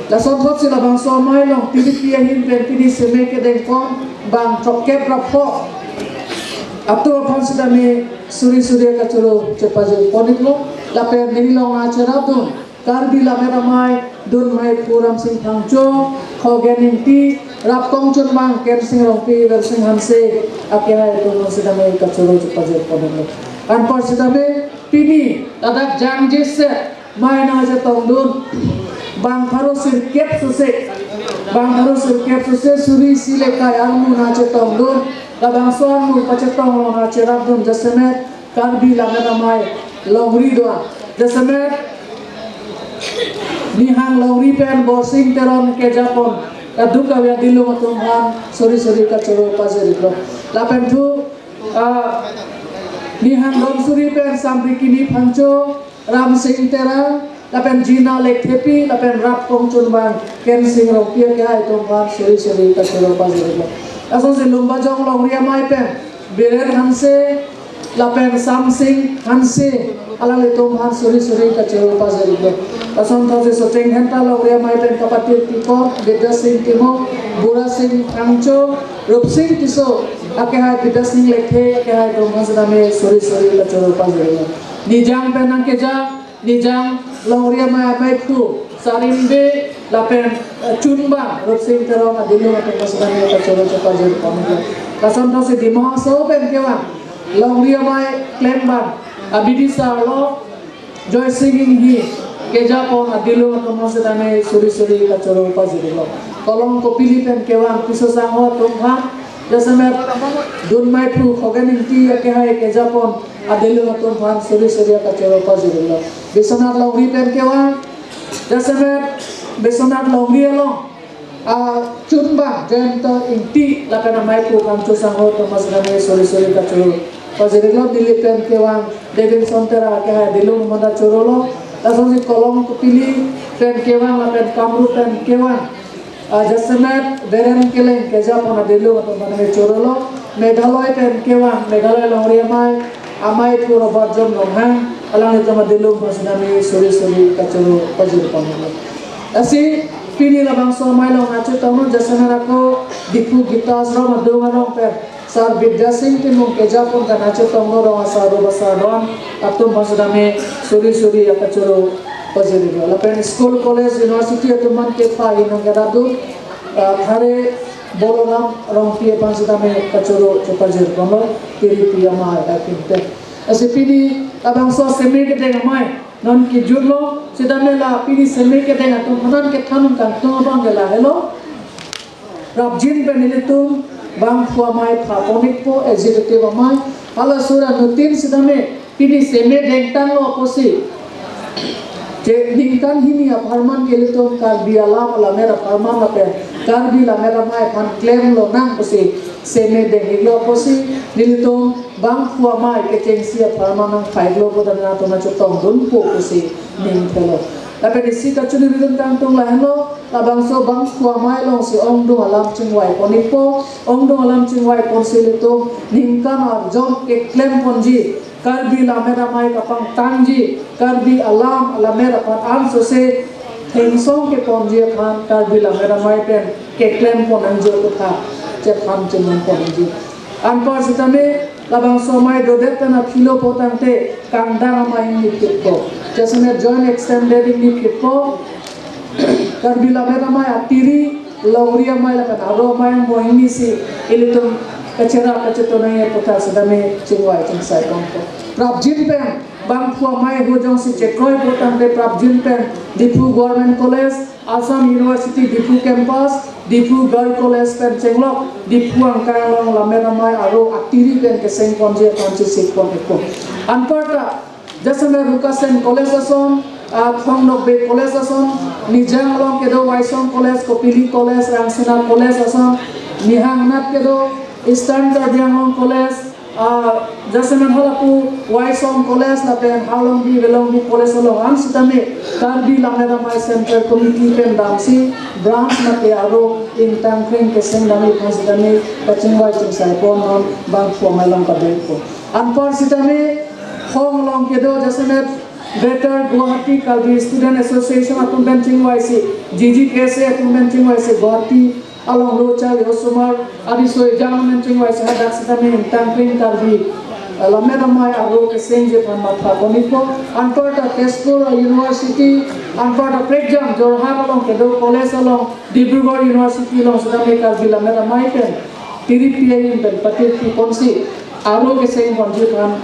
Lason thotsi labangso amei along T D P ahin pen pini seme kedeng pon bang throkkep ra pho atum aphan sitame suri suri kachoro chepajir pon iklo. Lapen neli along nangcherapdun Karbi Lammet Amei dunmeiphu Ramsing Phangcho, Khogen Ingti, rap kongchunbang Kensing Rongpi, Versing Hanse akehai atum aphan sitame kachoro chepajir pon iklo. Anpar sitame pini ladak jangjeset amei nangchetongdun bang pharo sirkep sose, bang pharo sirkep sose suri isi lekai armu nangchetongdun, labangso armu pachetong along nangcherapdun jasemet Karbi Lammet Amei longri do-an, jasemet Nihang Longri pen Borsing Teron kejapon kadokave adilum atum aphan suri suri kachoro pajir iklo. Lapen thu, ah, Nihang Dongsuri pen Samrikini Phangcho, Ramsing Terang, lapen Jina Lekthepi, lapen rap kongchunbang Kensing Rongpi akehai atum aphan suri suri kachoro pajir iklo. Lasonsi Lumbajong Longri Amei pen Biren Hanse, lapen Samsing Hanse, alanglitum aphan suri suri kachoro pajir iklo. Lason thotsi Socheng Dhenta Longri Amei pen Kapatir Tipon, Bidyasing Timung, Burasing Phangcho, Rupsing Tisso akehai, Bidyasing Lekthe akehai atum aphan sitame suri suri kachoro pajir iklo. Nijang pen nangkeja Nijang Longri Amei ameiphu Sarimbe lapen, eh, chunbang Rupsing Teron adilum atum aphan sitame kachoro chepajir pon iklo. Lason thotsi Dima Hasao pen kevang Longri Amei klembang abidisar lo Joysing Inghi kejapon adilum atum aphan sitame suri suri kachoro pajir iklo. Kolong Kopili pen kevang piso sangho atum aphan jasemet dunmeiphu Khogen Ingti akehai kejapon adilum atum aphan suri suri kachoro pajir iklo. Biswanath Longri pen kevang jasemet Biswanath Longri along, ah, chunbang Jayanta Ingti lapen ameiphu Phangcho sangho atum aphan sitame suri suri kachoro pajir iklo. Nilip pen kevang Davidson Terang akehai adilum aphan ta chorolo. Lasonsi Kolong Kopili pen kevang lapen Kamrup pen kevang, ah, jasemet Beren Killing kejapon adilum atum aphan ta chorolo. Meghalaya pen kevang Meghalaya Longri Amei ameiphu Robertson Ronghang, alanglitum adilum aphan sitame suri suri kachoro pajir pon iklo. Lasi pini labangso amei along nangchetongdun jasemet ako Diphu Gita Ashram adung arong pen Sar Bidyasing Timung kejapon kan nangchetongdun Rong Asar Rup Asar do-an atum aphan sitame suri suri akachoro pajir iklo. Lapen school, college, university atum aphan kepha ahin nangkedadun, ah, Thare Boloram Rongpi aphan sitame kachoro chepajir ponlo, T D P amei ahin pen. Lasi pini labangso seme kedeng amei non kejutlo, sitame la pini seme kedeng atum aphan kethan nangkangtung abang ke lahelo. Rapjin pen nelitum bangphu amei pha pon ikpo, executive amei. Hala sura nutin sitame pini seme dengtanglo apotsi, je ningkan hini apharman ke ilitum Karbi alam alamet apharman lapen Karbi Lammet Amei aphan klemlonang pusi seme deng iklo apotsi, nelitum bangphu amei kechengsi apharman nangphaiklo pu ta nangtum nangchetongdunpo pusi ning thelo. Lapen isi kachini ridun kangtung lahenlo, labangso bangphu amei alongsi ongdung alam chingvai pon ikpo, ongdung alam chingvai ponsi ilitum ningkan arjon keklem ponji, Karbi Lammet Amei kapangtangji, Karbi alam alamet aphan ansose thengsong keponji aphan Karbi Lammet Amei pen keklem pon nangji aphuthak chethan chinghon pon nangji. Anpar sitame labangso amei dodet pen aphilo po tangte kangdang amei ingni phitpo. Jasemet joint extended ingni phitpo. Karbi Lammet Amei atiri, longri amei lapen aro amei angbong ingni si ilitum kacherap kacheto nangji aphuthak sitame chingvai chingsai ponpo. Prapjin pen bangphu amei ahut jongsi chekroi po tangte prapjin pen Diphu Government College, Assam University Diphu Campus, Diphu Girl College pen chenglok Diphu angkang along Lammet Amei aro atiri pen keseng ponji aphan chesik pon ikpo. Anparta jasemet Rukasen College ason, ah, Thong Nokbe College ason, Nijang along kedo Waisong College, Kopili College, Rangsina College ason, Nihang anat kedo Eastern Karbi Anglong College, ah, jasemet halapu Waisong College lapen Harlongbi Velongbi College along an sitame Karbi Lammet Amei Central Committee pen damsi branch mate aro ingtangkreng keseng damji aphan sitame kachingvai chingsai pon non bangphu amei along kadeipo. Anpar sitame Hong along kedo jasemet Greater Guwahati Karbi Student Association atum pen chingvaisi, G G K S A atum pen chingvaisi, Guwahati along lo charli osomar abiso ejang pen chingvaisi hadak sitame ingtangkreng Karbi, eh, Lammet Amei aro kesengji aphan matha pon ikpo. Anparta Tezpur University, anparta prekjam Jorhat along kedo college along, Dibrugarh University along sitame Karbi Lammet Amei pen tiri pi ayin pen patir pi ponsi aro keseng ponji aphan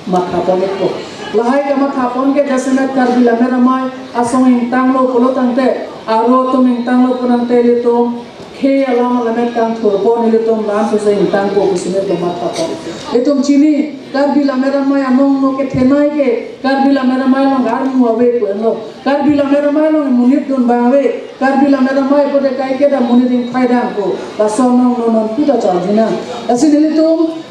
matha pon ikpo. Lahai kamatha pon ke jasemet Karbi Lammet Amei asong ingtanglo pulo tangte, aro atum ingtanglo pulo tangte ilitum khei alam alamet kangthur pon ilitum ran sose ingtangpo pusi nelitum matha pon. Itum chini Karbi Lammet Amei anong no kethenei ke Karbi Lammet Amei along armu ave pu enlo. Karbi Lammet Amei along monit dun abang ave. Karbi Lammet Amei pote kaiketa monit ingthai dangpo. Laso anong no non puta charjina. Lasi nelitum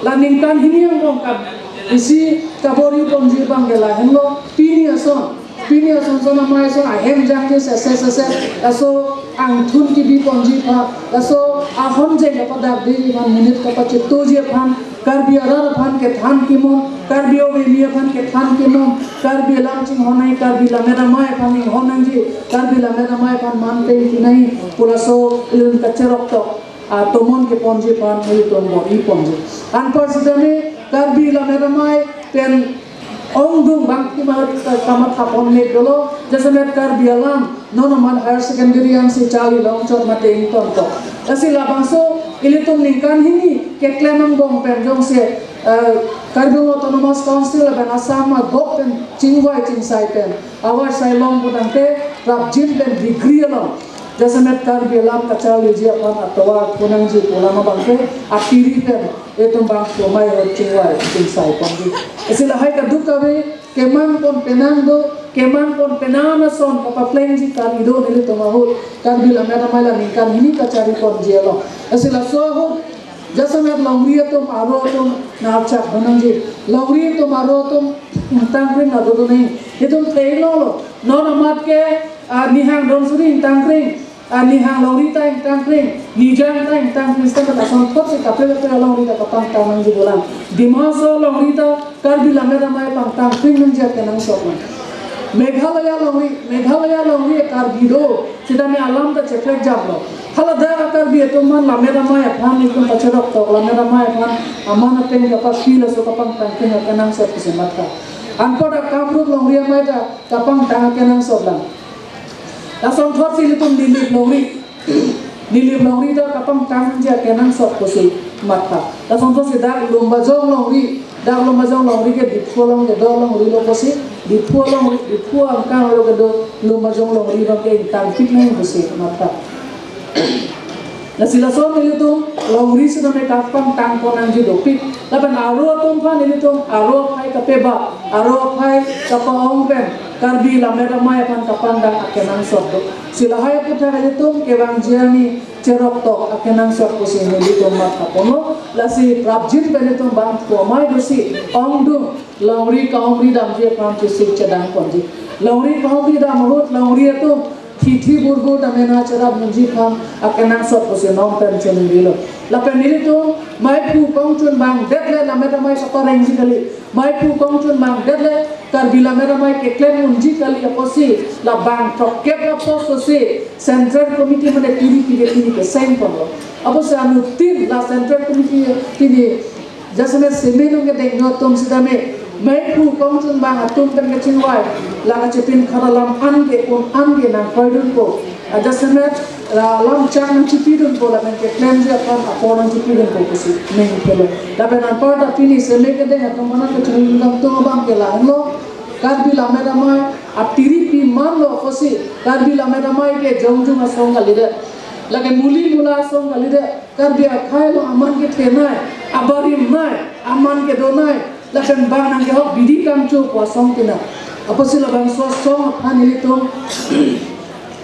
la ningkan hini angbong kap isi kabor-i ponji abang ke lahenlo, pini ason, pini ason son amei ason ahem jangji sese sese, laso angthun kebi ponji aphan, laso ahonjeng kapadakdeji aphan, monit kapachetoji aphan, Karbi arat aphan kethan kemon, Karbi ove-me aphan kethan kemon, Karbi alam chinghon nangji, Karbi Lammet Amei aphan inghon nangji, Karbi Lammet Amei aphan man pengpi nangji pu laso ilitum kacheroktok atomon keponji aphan nelitum bor-i ponji. Anpar sitame Karbi Lammet Amei pen ongdung bangkethom ahut kamatha ponme dolo, jasemet Karbi alam non amat higher secondary ansi charli longchot mate ingtonpo. Lasi labangso ilitum ningkan hini keklem angbong pen jongsi, eh, Karbi Anglong Autonomous Council lapen Assam agop pen chingvai chingsai pen avarsai long pu tangte prapjin pen degree along jasemet Karbi alam kacharliji aphan atovar pon nangji pu alam abang ke atiri pen itum bangphu amei ahut chingvai chingsai ponji. Lasi lahai kadokave kemang pon penang do, kemang pon penang ason kapaplengji kali do nelitum ahut Karbi Lammet Amei la ningkan hini kacharli ponji along. Lasi laso ahut jasemet longri atum aro atum nangchak honangji. Longri atum aro atum ingtangkreng ado do nangji. Itum theklonglo. Non amat ke, ah, Nihang don suri ingtangkreng. Ah, Nihang longri ta ingtangkreng. Nijang ta ingtangkreng. Sita ta asonthotsi kaprek kaprek alongri ta kapangtang nangji dolang. Dima Hasao longri ta Karbi Lammet Amei pangtangkreng nangji akenangsot nang. Meghalaya longri, Meghalaya longri Karbi do. Sitame alam ta cheprekjamlo. Haladak a-Karbi atum aphan Lammet Amei aphan itum kacheroktok, Lammet Amei aphan aman ateng kapaphi laso kapangtangkreng akenangsot pusi matha. Anpar ta Kamrup longri amei ta kapangtang akenangsot lang. Lasonthotsi ilitum Nilip longri. Nilip longri ta kapangtangji akenangsot pusi matha. Lasonthotsi dak Lumbajong longri. Dak Lumbajong longri ke Diphu along kedo longri lo pusi, Diphu along, Diphu angkang along kedo Lumbajong longri abang ke ingtangpik nangji pusi matha. Lasi laso nelitum longri sitame kapangtang pon nangji dopik. Lapen aro atum aphan nelitum aro aphai kapeba, aro aphai kapa-ong pen Karbi Lammet Amei aphan kapangtang akenangsot do. Lasi lahai aputhak nelitum kevangji arni cheroktok akenangsot pusi nelitum matha ponlo. Lasi prapjin pen nelitum bangphu amei dosi ongdung longri kahumri damji aphan chesik chedang ponji. Longri kahumri dam ahut longri atum Tithi burbur ta mena cherap nunji aphan akenangsot pusi non pen choningri lo. Lapen nelitum maiphu kongchun bang det le lammet amei kaparengji kali. Maiphu kongchun bang det le Karbi lammet amei keklem unji kali apotsi labang throkkep la post pusi Central Committee mane tiri pide tiri keseng ponlo. Apotsi anuttin la Central Committee pini jasemet seme nangkedengdun atum sitame maiphu kongchun bang atum pen kachingvai la kachepin khara lam an ke un an ke nangkroidunpo. Ajasemet la lam chang nangchipidunpo lapen keklemji aphan apor nangchipidunpo pusi ning pelo. Lapen anparta pini seme kedeng atum mane kachingvai nangtum abang ke lahenlo. Karbi lammet amei atiripi manlo apotsi Karbi lammet amei ke jongjung asong kalidet. Lake muli mula asong kalidet. Karbi akhei along aman kethenei, abarimnei, aman kedonei, lapen bang nangkehok bidi kangcho pu asong tina. Apotsi labangso asong aphan nelitum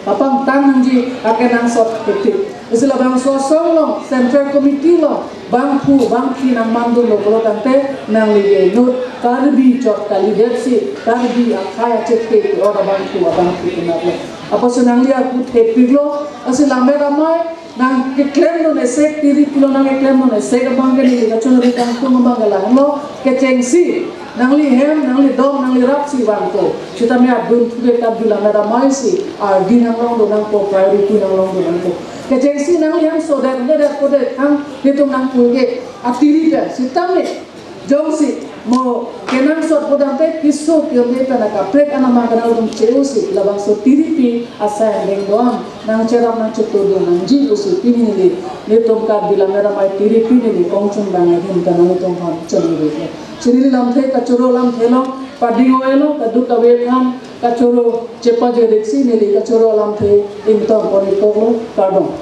kapangtang nangji akenangsot thekthik. Lasi labangso asong along Central Committee along bangphu bangphi nangmandunlo pulo tangte nangli ke inut Karbi chot kalidetsi Karbi akhei achethe ke-ot abangphu abangphi kenaplo. Apotsi nangli aku thepiklo, lasi lammet amei nangkeklemdun esek tiripilo nangkeklemdun esek abang ke neli kachoningri kangtung abang ke lahenlo. Kechengsi nangli hem, nangli dong, nangli rapsi vangpo. Sitame adun thuke Karbi lammet ameisi ardi nanglongdun nangpo, priority nanglongdun nangpo. Kechengsi nangli hem sodet dedet kodet thang nelitum nangpu ke atiri pen. Sitame jongsi mo kenangsot pu tangte keso ke-onde pen akaprek anama kanal dum che-osi labangso tiripi asai dengdon nangcherap nangchetudun nangji pusi pini neli nelitum Karbi lammet amei tiripi neli kongchun bang ahin kanal dum aphan choningri. Lasi neli lamthe kachoro lamthe along pading-o-elo, kadokave aphan kachoro chepajediksi neli kachoro lamthe ingtong pon-ikpoklo, kardom.